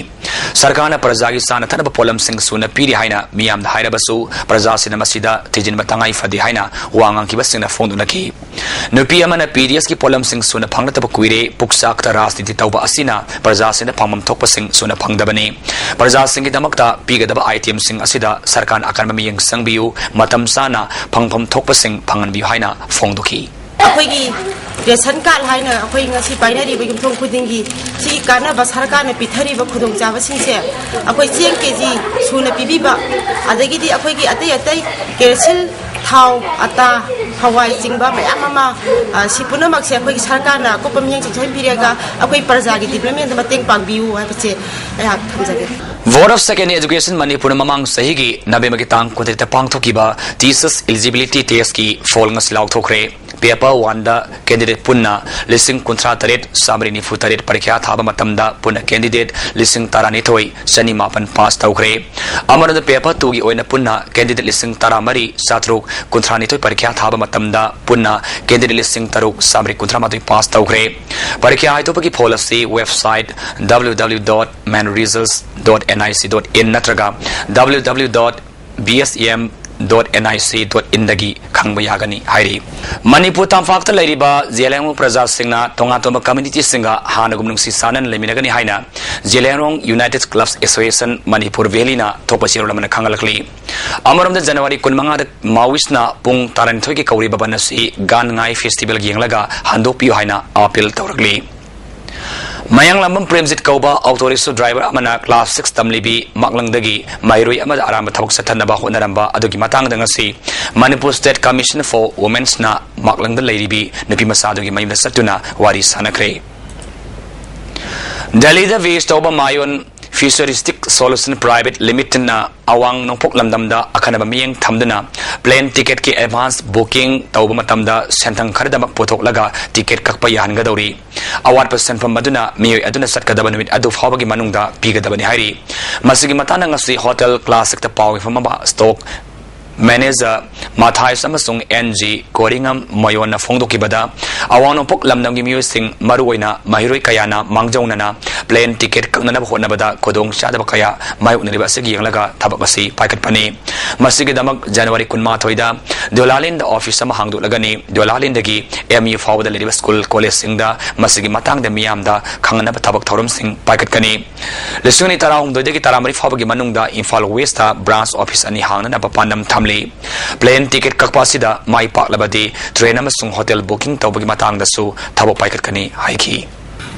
ꯁꯔꯀꯥꯔꯅ ꯄ꯭ꯔꯖꯥꯒꯤ ꯆꯥꯅ ꯊꯛꯅꯕ ꯄꯣꯠꯂꯝꯁꯤꯡ ꯁꯨꯅ ꯄꯤꯔꯤ ꯍꯥꯏꯅ ꯃꯤꯌꯥꯝꯗ ꯍꯥꯏꯔꯕꯁꯨ, ꯄ꯭ꯔꯖꯥꯁꯤꯡꯅ ꯃꯁꯤꯗ ꯊꯤꯖꯤꯟꯕ ꯇꯉꯥꯏ ꯐꯗꯦ ꯍꯥꯏꯅ ꯋꯥ ꯉꯥꯡꯈꯤꯕꯁꯤꯡꯅ ꯐꯣꯡꯗꯣꯛꯅꯈꯤ꯫ ꯅꯨꯄꯤ ꯑꯃꯅ P D S ꯀꯤ ꯄꯣꯠꯂꯝꯁꯤꯡ ꯁꯨꯅ ꯐꯪꯂꯛꯇꯕ ꯀꯨꯏꯔꯦ, ꯄꯨꯛꯆꯥꯛꯇ ꯔꯥꯖꯅꯤꯇꯤ ꯇꯧꯕ ꯑꯁꯤꯅ ꯄ꯭ꯔꯖꯥꯁꯤꯡꯅ ꯐꯪꯐꯝ ꯊꯣꯛꯄꯁꯤꯡ ꯁꯨꯅ ꯐꯪꯗꯕꯅꯤ꯫ ꯄ꯭ꯔꯖꯥꯁꯤꯡꯒꯤꯗꯃꯛꯇ ꯄꯤꯒꯗꯕ item ꯁꯤꯡ ꯑꯁꯤꯗ ꯁꯔꯀꯥꯔꯅ ꯑꯀꯟꯕ ꯃꯤꯠꯌꯦꯡ ꯆꯪꯕꯤꯌꯨ, ꯃꯇꯝ ꯆꯥꯅ ꯐꯪꯐꯝ ꯊꯣꯛꯄꯁꯤꯡ ꯐꯪꯍꯟꯕꯤꯌꯨ ꯍꯥꯏꯅ ꯐꯣꯡꯗꯣꯛꯈꯤ꯫ ꯑꯩꯈꯣꯏꯒꯤ ration card ꯍꯥꯏꯅ ꯑꯩꯈꯣꯏ ꯉꯁꯤ ꯄꯥꯏꯅꯔꯤꯕ ꯌꯨꯝꯊꯣꯡ ꯈꯨꯗꯤꯡꯒꯤ ꯁꯤꯒꯤ ꯀꯥꯟꯅꯕ ꯁꯔꯀꯥꯔꯅ ꯄꯤꯊꯔꯤꯕ ꯈꯨꯗꯣꯡꯆꯥꯕꯁꯤꯡꯁꯦ ꯑꯩꯈꯣꯏ ꯆꯦꯡ KG ꯁꯨꯅ ꯄꯤꯕꯤꯕ, ꯑꯗꯒꯤꯗꯤ ꯑꯩꯈꯣꯏꯒꯤ ꯑꯇꯩ ꯑꯇꯩ ꯀꯦꯔꯣꯁꯤꯟ, ꯊꯥꯎ, ꯑꯇꯥ, ꯍꯋꯥꯏ ꯆꯤꯡꯕ ꯃꯌꯥꯝ ꯑꯃ, ꯑ, ꯁꯤ ꯄꯨꯝꯅꯃꯛꯁꯦ ꯑꯩꯈꯣꯏꯒꯤ ꯁꯔꯀꯥꯔꯅ ꯑꯀꯨꯞꯄ ꯃꯤꯠꯌꯦꯡ ꯆꯪꯁꯤꯟꯕꯤꯔꯒ ꯑꯩꯈꯣꯏ ꯄ꯭ꯔꯖꯥꯒꯤ development ꯗ ꯃꯇꯦꯡ ꯄꯥꯡꯕꯤꯌꯨ ꯍꯥꯏꯕꯁꯦ ꯑꯩꯍꯥꯛ ꯊꯝꯖꯒꯦ꯫ Board of Secondary Education ꯃꯅꯤꯄꯨꯔꯅ ꯃꯃꯥꯡ ꯆꯍꯤꯒꯤ ꯅꯕꯦꯝꯕꯔꯒꯤ ꯇꯥꯡ ꯀꯨꯟꯇꯔꯦꯠꯇ ꯄꯥꯡꯊꯣꯛꯈꯤꯕ Teachers Eligibility Testꯀꯤ ꯐꯣꯜ ꯉꯁꯤ ꯂꯥꯎꯊꯣꯛꯈ꯭ꯔꯦ꯫ Paper Oneꯗ candidate ꯄꯨꯟꯅ ꯂꯤꯁꯤꯡ ꯀꯨꯟꯊ꯭ꯔꯥ ꯇꯔꯦꯠ ꯆꯥꯃꯔꯤ ꯅꯤꯐꯨ ꯇꯔꯦꯠ ꯄꯔꯤꯈ꯭ꯌꯥ ꯊꯥꯕ ꯃꯇꯝꯗ ꯄꯨꯟꯅ candidate ꯂꯤꯁꯤꯡ ꯇꯔꯥꯅꯤꯊꯣꯏ ꯆꯅꯤꯃꯥꯄꯟ ꯄꯥꯁ ꯇꯧꯈ꯭ꯔꯦ꯫ ꯑꯃꯔꯣꯝꯗ Paper Twoꯒꯤ ꯑꯣꯏꯅ ꯄꯨꯟꯅ candidate ꯂꯤꯁꯤꯡ ꯇꯔꯥꯃꯔꯤ ꯆꯥꯇ꯭ꯔꯨꯛ ꯀꯨꯟꯊ꯭ꯔꯥꯅꯤꯊꯣꯏ ꯄꯔꯤꯈ꯭ꯌꯥ ꯊꯥꯕ ꯃꯇꯝꯗ ꯄꯨꯟꯅ candidate ꯂꯤꯁꯤꯡ ꯇꯔꯨꯛ ꯆꯥꯃꯔꯤ ꯀꯨꯟꯊ꯭ꯔꯥꯃꯥꯊꯣꯏ ꯄꯥꯁ ꯇꯧꯈ꯭ꯔꯦ꯫ ꯄꯔꯤꯈ꯭ꯌꯥ ꯍꯥꯏꯗꯣꯛꯄꯒꯤ ꯐꯣꯜ ꯑꯁꯤ website W W W dot man results dot N I C dot in ꯅꯠꯇ꯭ꯔꯒ W W W dot B S E M dot N I C dot inꯗꯒꯤ ꯈꯪꯕ ꯌꯥꯒꯅꯤ ꯍꯥꯏꯔꯤ꯫ ꯃꯅꯤꯄꯨꯔ ꯇꯝꯄꯥꯛꯇ ꯂꯩꯔꯤꯕ ꯖꯦꯂꯤꯌꯥꯡꯔꯣꯡ ꯄ꯭ꯔꯖꯥꯁꯤꯡꯅ ꯇꯣꯉꯥꯟ ꯇꯣꯉꯥꯟꯕ communityꯁꯤꯡꯒ ꯍꯥꯟꯅꯒꯨꯝ ꯅꯨꯡꯁꯤ ꯆꯥꯟꯅꯅ ꯂꯩꯃꯤꯟꯅꯒꯅꯤ ꯍꯥꯏꯅ Zeliangrong United Clubs Association Manipur Valleyꯅ ꯊꯣꯛꯄ ꯆꯦꯔꯣꯜ ꯑꯃꯅ ꯈꯪꯍꯜꯂꯛꯂꯤ꯫ ꯑꯃꯔꯣꯝꯗ January ꯀꯨꯟꯃꯉꯥꯗ Maoistꯅ ꯄꯨꯡ ꯇꯔꯥꯅꯤꯊꯣꯏꯒꯤ ꯀꯧꯔꯤꯕ ꯕꯟ ꯑꯁꯤ ꯒꯥꯟ ꯉꯥꯏ festival ꯌꯦꯡꯂꯒ ꯍꯟꯗꯣꯛꯄꯤꯌꯨ ꯍꯥꯏꯅ appeal ꯇꯧꯔꯛꯂꯤ꯫ ꯃꯌꯥꯡꯂꯥꯝꯕꯝ ꯄ꯭ꯔꯦꯝꯖꯤꯠ ꯀꯧꯕ auto rickshaw driver ꯑꯃꯅ class six ꯇꯝꯂꯤꯕꯤ ꯃꯥꯛꯂꯪꯗꯒꯤ ꯃꯍꯩꯔꯣꯏ ꯑꯃꯗ ꯑꯔꯥꯟꯕ ꯊꯕꯛ ꯆꯠꯊꯅꯕ ꯍꯣꯠꯅꯔꯝꯕ ꯑꯗꯨꯒꯤ ꯃꯇꯥꯡꯗ ꯉꯁꯤ Manipur State Commission for Womenꯁꯅ ꯃꯥꯛꯂꯪꯗ ꯂꯩꯔꯤꯕꯤ ꯅꯨꯄꯤ ꯃꯆꯥ ꯑꯗꯨꯒꯤ ꯃꯌꯨꯝꯗ ꯆꯠꯇꯨꯅ ꯋꯥꯔꯤ ꯁꯥꯅꯈ꯭ꯔꯦ꯫ delhiꯗ base ꯇꯧꯕ Mayon Futuristic Solution Private Limitedꯅ ꯑꯋꯥꯡ ꯅꯣꯡꯄꯣꯛ ꯂꯝꯗꯝꯗ ꯑꯈꯟꯅꯕ ꯃꯤꯠꯌꯦꯡ ꯊꯝꯗꯨꯅ plane ticketꯀꯤ advance booking ꯇꯧꯕ ꯃꯇꯝꯗ ꯁꯦꯟꯊꯪ ꯈꯔꯗꯃꯛ ꯄꯨꯊꯣꯛꯂꯒ ticket ꯀꯛꯄ ꯌꯥꯍꯟꯒꯗꯧꯔꯤ꯫ ꯑꯋꯥꯠꯄ ꯁꯦꯟꯐꯝ ꯑꯗꯨꯅ ꯃꯤꯑꯣꯏ ꯑꯗꯨꯅ ꯆꯠꯀꯗꯕ ꯅꯨꯃꯤꯠ ꯑꯗꯨ ꯐꯥꯎꯕꯒꯤ ꯃꯅꯨꯡꯗ ꯄꯤꯒꯗꯕꯅꯤ ꯍꯥꯏꯔꯤ꯫ ꯃꯁꯤꯒꯤ ꯃꯇꯥꯡꯗ ꯉꯁꯤ Hotel Classicꯇ ꯄꯥꯎ ꯃꯤꯐꯝ ꯑꯃ stock manager Matthias ꯑꯃꯁꯨꯡ N G Koringam Mayonna ꯐꯣꯡꯗꯣꯛꯈꯤꯕꯗ, ꯑꯋꯥꯡ ꯅꯣꯡꯄꯣꯛ ꯂꯝꯗꯝꯒꯤ ꯃꯤꯑꯣꯏꯁꯤꯡ, ꯃꯔꯨꯑꯣꯏꯅ ꯃꯍꯩꯔꯣꯏ ꯀꯌꯥꯅ ꯃꯥꯡꯖꯧꯅꯅ plane ticket ꯀꯛꯅꯅꯕ ꯍꯣꯠꯅꯕꯗ ꯈꯨꯗꯣꯡꯆꯥꯗꯕ ꯀꯌꯥ ꯃꯥꯌꯣꯛꯅꯔꯤꯕ ꯑꯁꯤꯒꯤ ꯌꯦꯡꯂꯒ ꯊꯕꯛ ꯑꯁꯤ ꯄꯥꯏꯈꯠꯄꯅꯤ꯫ ꯃꯁꯤꯒꯤꯗꯃꯛ January ꯀꯨꯟꯃꯥꯊꯣꯏꯗ ꯗꯣꯂꯥꯂꯦꯟꯗ office ꯑꯃ ꯍꯥꯡꯗꯣꯛꯂꯒꯅꯤ꯫ ꯗꯣꯂꯥꯂꯦꯟꯗꯒꯤ M U ꯐꯥꯎꯕꯗ ꯂꯩꯔꯤꯕ school collegeꯁꯤꯡꯗ ꯃꯁꯤꯒꯤ ꯃꯇꯥꯡꯗ ꯃꯤꯌꯥꯝꯗ ꯈꯪꯍꯟꯅꯕ ꯊꯕꯛ ꯊꯧꯔꯝꯁꯤꯡ ꯄꯥꯏꯈꯠꯀꯅꯤ꯫ ꯂꯤꯁꯤꯡ ꯑꯅꯤ ꯇꯔꯥꯍꯨꯝꯗꯣꯏꯗꯒꯤ ꯇꯔꯥꯃꯔꯤ ꯐꯥꯎꯕꯒꯤ ꯃꯅꯨꯡꯗ ꯏꯝꯐꯥꯜ Westꯇ branch office ꯑꯅꯤ ꯍꯥꯡꯅꯅꯕ ꯄꯥꯟꯗꯝ ꯊꯝꯂꯤ꯫ Plane ticket ꯀꯛꯄ ꯑꯁꯤꯗ ꯃꯥꯏ ꯄꯥꯛꯂꯕꯗꯤ train ꯑꯃꯁꯨꯡ hotel booking ꯇꯧꯕꯒꯤ ꯃꯇꯥꯡꯗꯁꯨ ꯊꯕꯛ ꯄꯥꯏꯈꯠꯀꯅꯤ ꯍꯥꯏꯈꯤ꯫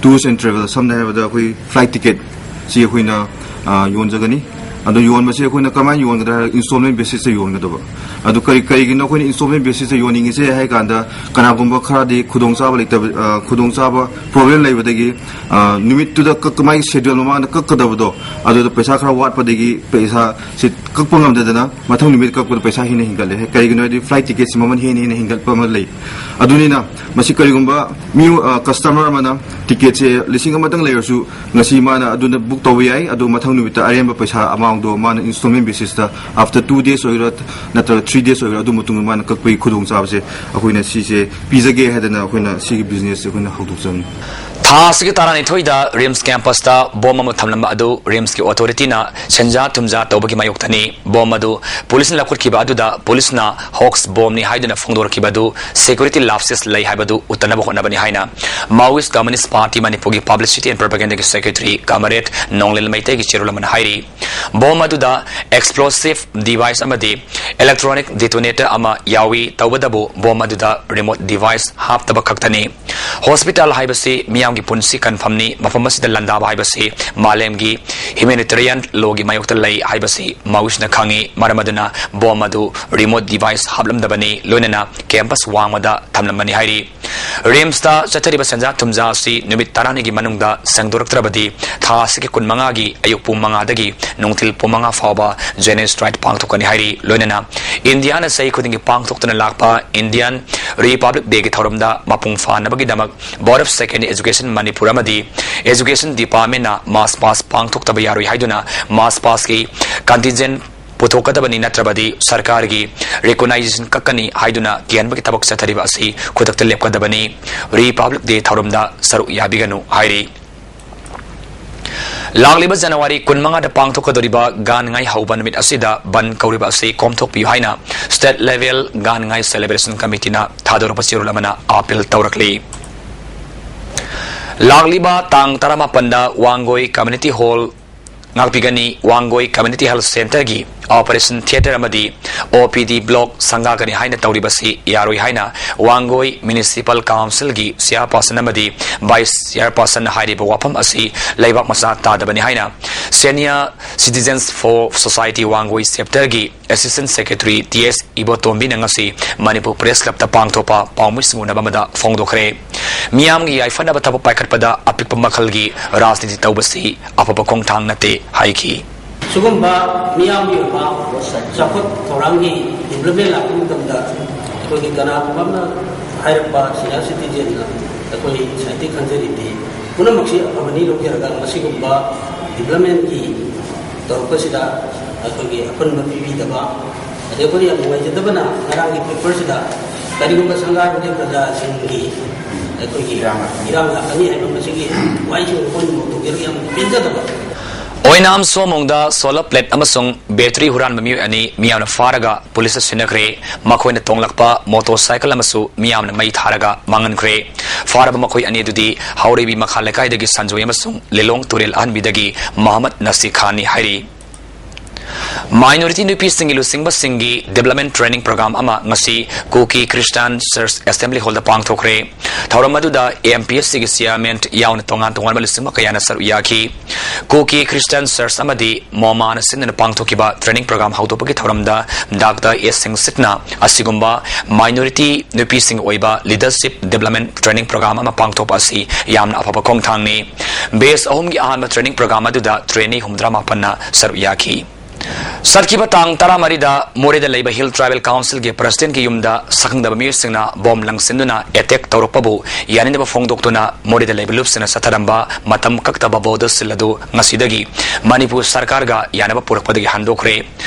Tours and travel, ꯁꯝꯅ ꯍꯥꯏꯔꯕꯗ ꯑꯩꯈꯣꯏ flight ticket ꯁꯤ ꯑꯩꯈꯣꯏꯅ, ꯑ, ꯌꯣꯟꯖꯒꯅꯤ꯫ ꯑꯗꯣ ꯌꯣꯟꯕꯁꯦ ꯑꯩꯈꯣꯏꯅ ꯀꯃꯥꯏꯅ ꯌꯣꯟꯒꯗ꯭ꯔꯥ ꯍꯥꯏꯔꯒ installment basisꯇ ꯌꯣꯟꯒꯗꯕ꯫ ꯑꯗꯨ ꯀꯔꯤ, ꯀꯔꯤꯒꯤꯅꯣ ꯑꯩꯈꯣꯏꯅ installment basisꯇ ꯌꯣꯟꯅꯤꯡꯉꯤꯁꯦ ꯍꯥꯏ ꯀꯥꯟꯗ, ꯀꯅꯥꯒꯨꯝꯕ ꯈꯔꯗꯤ ꯈꯨꯗꯣꯡꯆꯥꯕ ꯂꯩꯇꯕ, ꯑ, ꯈꯨꯗꯣꯡꯆꯥꯕ problem ꯂꯩꯕꯗꯒꯤ, ꯑ, ꯅꯨꯃꯤꯠꯇꯨꯗ ꯀꯛ-, ꯃꯥꯒꯤ schedule ꯃꯃꯥꯡꯗ ꯀꯛꯀꯗꯕꯗꯣ ꯑꯗꯨꯗ ꯄꯩꯁꯥ ꯈꯔ ꯋꯥꯠꯄꯗꯒꯤ ꯄꯩꯁꯥꯁꯤ ꯀꯛꯄ ꯉꯝꯗꯗꯅ ꯃꯊꯪ ꯅꯨꯃꯤꯠ ꯀꯛꯄꯗ ꯄꯩꯁꯥ ꯍꯦꯟꯅ ꯍꯦꯟꯒꯠꯂꯦ꯫ ꯀꯔꯤꯒꯤꯅꯣ ꯍꯥꯏꯗꯤ flight ticketꯁꯤ ꯃꯃꯜ ꯍꯦꯟꯅ ꯍꯦꯟꯅ ꯍꯦꯟꯒꯠꯄ ꯑꯃ ꯂꯩ꯫ ꯑꯗꯨꯅꯤꯅ ꯃꯁꯤ ꯀꯔꯤꯒꯨꯝꯕ ꯃꯤ, ꯑ, customer ꯑꯃꯅ ticketꯁꯦ ꯂꯤꯁꯤꯡ ꯑꯃꯇꯪ ꯂꯩꯔꯁꯨ ꯉꯁꯤ ꯃꯥꯅ ꯑꯗꯨꯅ book ꯇꯧꯕ ꯌꯥꯏ꯫ ꯑꯗꯨ ꯃꯊꯪ ꯅꯨꯃꯤꯠꯇ ꯑꯔꯦꯝꯕ ꯄꯩꯁꯥ amountꯗꯣ ꯃꯥꯅ installment basisꯇ after two days ꯑꯣꯏꯒꯦꯔꯥ ꯅꯠꯇ꯭ꯔꯒ three days ꯑꯣꯏꯒꯦꯔꯥ ꯑꯗꯨ ꯃꯇꯨꯡꯗ ꯃꯥꯅ ꯀꯛꯄꯒꯤ ꯈꯨꯗꯣꯡꯆꯥꯕꯁꯦ ꯑꯩꯈꯣꯏꯅ ꯁꯤꯁꯦ ꯄꯤꯖꯒꯦ ꯍꯥꯏꯗꯅ ꯑꯩꯈꯣꯏꯅ ꯁꯤꯒꯤ businessꯁꯦ ꯑꯩꯈꯣꯏꯅ ꯍꯧꯗꯣꯛꯆꯕꯅꯤ꯫ ꯊꯥ ꯑꯁꯤꯒꯤ ꯇꯔꯥꯅꯤꯊꯣꯏꯗ RIMS campusꯇ ꯕꯣꯝ ꯑꯃ ꯊꯝꯂꯝꯕ ꯑꯗꯨ RIMSꯀꯤ authorityꯅ ꯁꯦꯟꯖꯥ ꯊꯨꯝꯖꯥ ꯇꯧꯕꯒꯤ ꯃꯥꯌꯣꯛꯇꯅꯤ꯫ ꯕꯣꯝ ꯑꯗꯨ ꯄꯨꯂꯤꯁꯅ ꯂꯧꯈꯠꯈꯤꯕ ꯑꯗꯨꯗ ꯄꯨꯂꯤꯁꯅ hoax bombꯅꯤ ꯍꯥꯏꯗꯨꯅ ꯐꯣꯡꯗꯣꯔꯛꯈꯤꯕ ꯑꯗꯨ security lapses ꯂꯩ ꯍꯥꯏꯕꯗꯨ ꯎꯠꯇꯅꯕ ꯍꯣꯠꯅꯕꯅꯤ ꯍꯥꯏꯅ Maoist Communist Party ꯃꯅꯤꯄꯨꯔꯒꯤ Publicity and Propagandaꯒꯤ secretary Comrade ꯅꯣꯡꯂꯦꯟ ꯃꯩꯇꯩꯒꯤ ꯆꯦꯔꯣꯜ ꯑꯃꯅ ꯍꯥꯏꯔꯤ꯫ ꯕꯣꯝ ꯑꯗꯨꯗ explosive device ꯑꯃꯗꯤ electronic detonator ꯑꯃ ꯌꯥꯎꯏ꯫ ꯇꯧꯕꯇꯕꯨ ꯕꯣꯝ ꯑꯗꯨꯗ remote device ꯍꯥꯞꯇꯕ ꯈꯛꯇꯅꯤ꯫ Hospital ꯍꯥꯏꯕꯁꯤ ꯃꯤꯌꯥꯝꯒꯤ ꯄꯨꯟꯁꯤ ꯀꯟꯐꯝꯅꯤ꯫ ꯃꯐꯝ ꯑꯁꯤꯗ ꯂꯥꯟꯗꯥꯕ ꯍꯥꯏꯕꯁꯤ ꯃꯥꯂꯦꯝꯒꯤ humanitarian lawꯒꯤ ꯃꯥꯌꯣꯛꯇ ꯂꯩ ꯍꯥꯏꯕꯁꯤ Maoistꯅ ꯈꯪꯏ꯫ ꯃꯔꯝ ꯑꯗꯨꯅ ꯕꯣꯝ ꯑꯗꯨ remote device ꯍꯥꯞꯂꯝꯗꯕꯅꯤ꯫ ꯂꯣꯏꯅꯅ campus ꯋꯥꯡꯃꯗ ꯊꯝꯂꯝꯕꯅꯤ ꯍꯥꯏꯔꯤ꯫ RIMSꯇ ꯆꯠꯊꯔꯤꯕ ꯁꯦꯟꯖꯥ ꯊꯨꯝꯖꯥ ꯑꯁꯤ ꯅꯨꯃꯤꯠ ꯇꯔꯥꯅꯤꯒꯤ ꯃꯅꯨꯡꯗ ꯁꯦꯡꯗꯣꯔꯛꯇ꯭ꯔꯕꯗꯤ ꯊꯥ ꯑꯁꯤꯒꯤ ꯀꯨꯟꯃꯉꯥꯒꯤ ꯑꯌꯨꯛ ꯄꯨꯡ ꯃꯉꯥꯗꯒꯤ ꯅꯨꯡꯊꯤꯜ ꯄꯨꯡ ꯃꯉꯥ ꯐꯥꯎꯕ genocide ꯄꯥꯡꯊꯣꯛꯀꯅꯤ ꯍꯥꯏꯔꯤ꯫ ꯂꯣꯏꯅꯅ ꯏꯟꯗꯤꯌꯥꯅ ꯆꯍꯤ ꯈꯨꯗꯤꯡꯒꯤ ꯄꯥꯡꯊꯣꯛꯇꯨꯅ ꯂꯥꯛꯄ Indian Republic Dayꯒꯤ ꯊꯧꯔꯝꯗ ꯃꯄꯨꯡ ꯐꯥꯅꯕꯒꯤꯗꯃꯛ Board of Secondary Education Manipur ꯑꯃꯗꯤ Education Departmentꯅ march past ꯄꯥꯡꯊꯣꯛꯇꯕ ꯌꯥꯔꯣꯏ ꯍꯥꯏꯗꯨꯅ march pastꯀꯤ contingent ꯄꯨꯊꯣꯛꯀꯗꯕꯅꯤ, ꯅꯠꯇ꯭ꯔꯕꯗꯤ ꯁꯔꯀꯥꯔꯒꯤ recognition ꯀꯛꯀꯅꯤ ꯍꯥꯏꯗꯨꯅ ꯀꯤꯍꯟꯕꯒꯤ ꯊꯕꯛ ꯆꯠꯊꯔꯤꯕ ꯑꯁꯤ ꯈꯨꯗꯛꯇ ꯂꯦꯞꯀꯗꯕꯅꯤ꯫ Republic Day ꯊꯧꯔꯝꯗ ꯁꯔꯨꯛ ꯌꯥꯕꯤꯒꯅꯨ ꯍꯥꯏꯔꯤ꯫ ꯂꯥꯛꯂꯤꯕ ꯖꯅꯋꯥꯔꯤ ꯀꯨꯟꯃꯉꯥꯗ ꯄꯥꯡꯊꯣꯛꯀꯗꯧꯔꯤꯕ ꯒꯥꯟ ꯉꯥꯏ ꯍꯧꯕ ꯅꯨꯃꯤꯠ ꯑꯁꯤꯗ ꯕꯟ ꯀꯧꯔꯤꯕ ꯑꯁꯤ ꯀꯣꯝꯊꯣꯛꯄꯤꯌꯨ ꯍꯥꯏꯅ state level ꯒꯥꯟ ꯉꯥꯏ celebration committeeꯅ ꯊꯥꯗꯣꯔꯛꯄ ꯆꯦꯔꯣꯜ ꯑꯃꯅ appeal ꯇꯧꯔꯛꯂꯤ꯫ ꯂꯥꯛꯂꯤꯕ ꯇꯥꯡ ꯇꯔꯥꯃꯥꯄꯟꯗ Wangoi community hall ꯉꯥꯛꯄꯤꯒꯅꯤ꯫ Wangoi Community Health Centreꯒꯤ operation theatre ꯑꯃꯗꯤ OPD block ꯁꯪꯒꯥꯒꯅꯤ ꯍꯥꯏꯅ ꯇꯧꯔꯤꯕꯁꯤ ꯌꯥꯔꯣꯏ ꯍꯥꯏꯅ ꯋꯥꯡꯒꯣꯏ Municipal Councilꯒꯤ chairperson ꯑꯃꯗꯤ vice chairperson ꯍꯥꯏꯔꯤꯕ ꯋꯥꯐꯝ ꯑꯁꯤ ꯂꯩꯕꯥꯛ ꯃꯆꯥ ꯇꯥꯗꯕꯅꯤ ꯍꯥꯏꯅ Senior Citizens for Society Wangoi Chapter ꯒꯤ Assistant Secretary T S ꯏꯕꯣꯇꯣꯝꯕꯤꯅ ꯉꯁꯤ ꯃꯅꯤꯄꯨꯔ Press Club ꯇ ꯄꯥꯡꯊꯣꯛꯄ ꯄꯥꯎꯃꯤꯁꯤꯡ ꯎꯅꯕ ꯑꯃꯗ ꯐꯣꯡꯗꯣꯛꯈ꯭ꯔꯦ꯫ ꯃꯤꯌꯥꯝꯒꯤ ꯌꯥꯏꯐꯅꯕ ꯊꯕꯛ ꯄꯥꯏꯈꯠꯄꯗ ꯑꯄꯤꯛꯄ ꯃꯈꯜꯒꯤ ꯔꯥꯖꯅꯤꯇꯤ ꯇꯧꯕꯁꯤ ꯑꯐꯕ ꯈꯣꯡꯊꯥꯡ ꯅꯠꯇꯦ ꯍꯥꯏꯈꯤ꯫ ꯁꯤꯒꯨꯝꯕ ꯃꯤꯌꯥꯝꯒꯤ ꯑꯣꯏꯕ ꯆꯥꯎꯈꯠ ꯊꯧꯔꯥꯡꯒꯤ development ꯂꯥꯛꯄ ꯃꯇꯝꯗ ꯑꯩꯈꯣꯏꯒꯤ ꯀꯅꯥꯒꯨꯝꯕ ꯑꯃꯅ ꯍꯥꯏꯔꯛꯄ senior citizen ꯅ ꯑꯩꯈꯣꯏ society ꯈꯟꯖꯔꯤꯗꯤ ꯄꯨꯝꯅꯃꯛꯁꯤ ꯑꯐꯕꯅꯤ ꯂꯧꯖꯔꯒ ꯃꯁꯤꯒꯨꯝꯕ development ꯀꯤ ꯇꯧꯔꯛꯄꯁꯤꯗ ꯑꯩꯈꯣꯏꯒꯤ ꯑꯄꯟꯕ ꯄꯤꯕꯤꯗꯕ, ꯑꯗꯩ ꯑꯩꯈꯣꯏꯅ ꯌꯥꯝ ꯅꯨꯡꯉꯥꯏꯖꯗꯕꯅ ꯉꯔꯥꯡꯒꯤ paper ꯁꯤꯗ ꯀꯔꯤꯒꯨꯝꯕ ꯁꯪꯒꯥꯏꯕꯒꯤ ꯄ꯭ꯔꯖꯥꯁꯤꯡꯒꯤ ꯑꯩꯈꯣꯏꯒꯤ ꯏꯔꯥꯡ ꯂꯥꯛꯀꯅꯤ ꯍꯥꯏꯕ ꯃꯁꯤꯒꯤ ꯋꯥꯍꯩꯁꯤꯡ ꯑꯩꯈꯣꯏꯅ ꯅꯣꯠ ꯇꯧꯖꯔꯒ ꯌꯥꯝ ꯄꯦꯟꯖꯗꯕ꯫ ꯑꯣꯏꯅꯥꯝ ꯁꯣꯃꯣꯡꯗ solar plate ꯑꯃꯁꯨꯡ battery ꯍꯨꯔꯥꯟꯕ ꯃꯤꯑꯣꯏ ꯑꯅꯤ ꯃꯤꯌꯥꯝꯅ ꯐꯥꯔꯒ ꯄꯨꯂꯤꯁꯇ ꯁꯤꯟꯅꯈ꯭ꯔꯦ꯫ ꯃꯈꯣꯏꯅ ꯇꯣꯡꯂꯛꯄ motorcycle ꯑꯃꯁꯨ ꯃꯤꯌꯥꯝꯅ ꯃꯩ ꯊꯥꯔꯒ ꯃꯥꯡꯍꯟꯈ꯭ꯔꯦ꯫ ꯐꯥꯔꯕ ꯃꯈꯣꯏ ꯑꯅꯤ ꯑꯗꯨꯗꯤ ꯍꯥꯎꯔꯩꯕꯤ ꯃꯈꯥ ꯂꯩꯀꯥꯏꯗꯒꯤ ꯁꯟꯖꯣꯏ ꯑꯃꯁꯨꯡ ꯂꯤꯂꯣꯡ ꯇꯨꯔꯦꯜ ꯑꯍꯟꯕꯤꯗꯒꯤ ꯃꯣꯍꯝꯃꯗ ꯅꯁꯤ ꯈꯥꯟꯅꯤ ꯍꯥꯏꯔꯤ꯫ Minority ꯅꯨꯄꯤꯁꯤꯡꯒꯤ ꯂꯨꯆꯤꯡꯕꯁꯤꯡꯒꯤ development training program ꯑꯃ ꯉꯁꯤ ꯀꯨꯀꯤ Christian Church Assembly Hall ꯗ ꯄꯥꯡꯊꯣꯛꯈ꯭ꯔꯦ꯫ ꯊꯧꯔꯝ ꯑꯗꯨꯗ M P S C ꯒꯤ chairman ꯌꯥꯎꯅ ꯇꯣꯉꯥꯟ ꯇꯣꯉꯥꯟꯕ ꯂꯨꯆꯤꯡꯕ ꯀꯌꯥꯅ ꯁꯔꯨꯛ ꯌꯥꯈꯤ꯫ ꯀꯨꯀꯤ Christian Church ꯑꯃꯗꯤ ꯃꯣꯃꯥꯅ ꯁꯤꯟꯗꯨꯅ ꯄꯥꯡꯊꯣꯛꯈꯤꯕ training program ꯍꯧꯗꯣꯛꯄꯒꯤ ꯊꯧꯔꯝꯗ Doctor S ꯁꯤꯡꯁꯤꯠꯅ ꯑꯁꯤꯒꯨꯝꯕ minority ꯅꯨꯄꯤꯁꯤꯡ ꯑꯣꯏꯕ leadership development training program ꯑꯃ ꯄꯥꯡꯊꯣꯛꯄ ꯑꯁꯤ ꯌꯥꯝꯅ ꯑꯐꯕ ꯈꯣꯡꯊꯥꯡꯅꯤ꯫ Batch ꯑꯍꯨꯝꯒꯤ ꯑꯍꯥꯟꯕ training program ꯑꯗꯨꯗ trainee ꯍꯨꯝꯐꯨꯇꯔꯥ ꯃꯥꯄꯟꯅ ꯁꯔꯨꯛ ꯌꯥꯈꯤ꯫ ꯆꯠꯈꯤꯕ ꯇꯥꯡ ꯇꯔꯥꯃꯔꯤꯗ ꯃꯣꯔꯦꯗ ꯂꯩꯕ Hill Tribal Council ꯒꯤ President ꯀꯤ ꯌꯨꯝꯗ ꯁꯛꯈꯪꯗꯕ ꯃꯤꯑꯣꯏꯁꯤꯡꯅ bomb ꯂꯪꯁꯤꯟꯗꯨꯅ attack ꯇꯧꯔꯛꯄꯕꯨ ꯌꯥꯅꯤꯡꯗꯕ ꯐꯣꯡꯗꯣꯛꯇꯨꯅ ꯃꯣꯔꯦꯗ ꯂꯩꯕ ꯂꯨꯞꯁꯤꯡꯅ ꯆꯠꯊꯔꯝꯕ ꯃꯇꯝ ꯀꯛꯇꯕ ꯕꯣꯗꯣ ꯁꯤꯜ ꯑꯗꯨ ꯉꯁꯤꯗꯒꯤ ꯃꯅꯤꯄꯨꯔ ꯁꯔꯀꯥꯔꯒ ꯌꯥꯅꯕ ꯄꯨꯔꯛꯄꯗꯒꯤ ꯍꯟꯗꯣꯛꯈ꯭ꯔꯦ꯫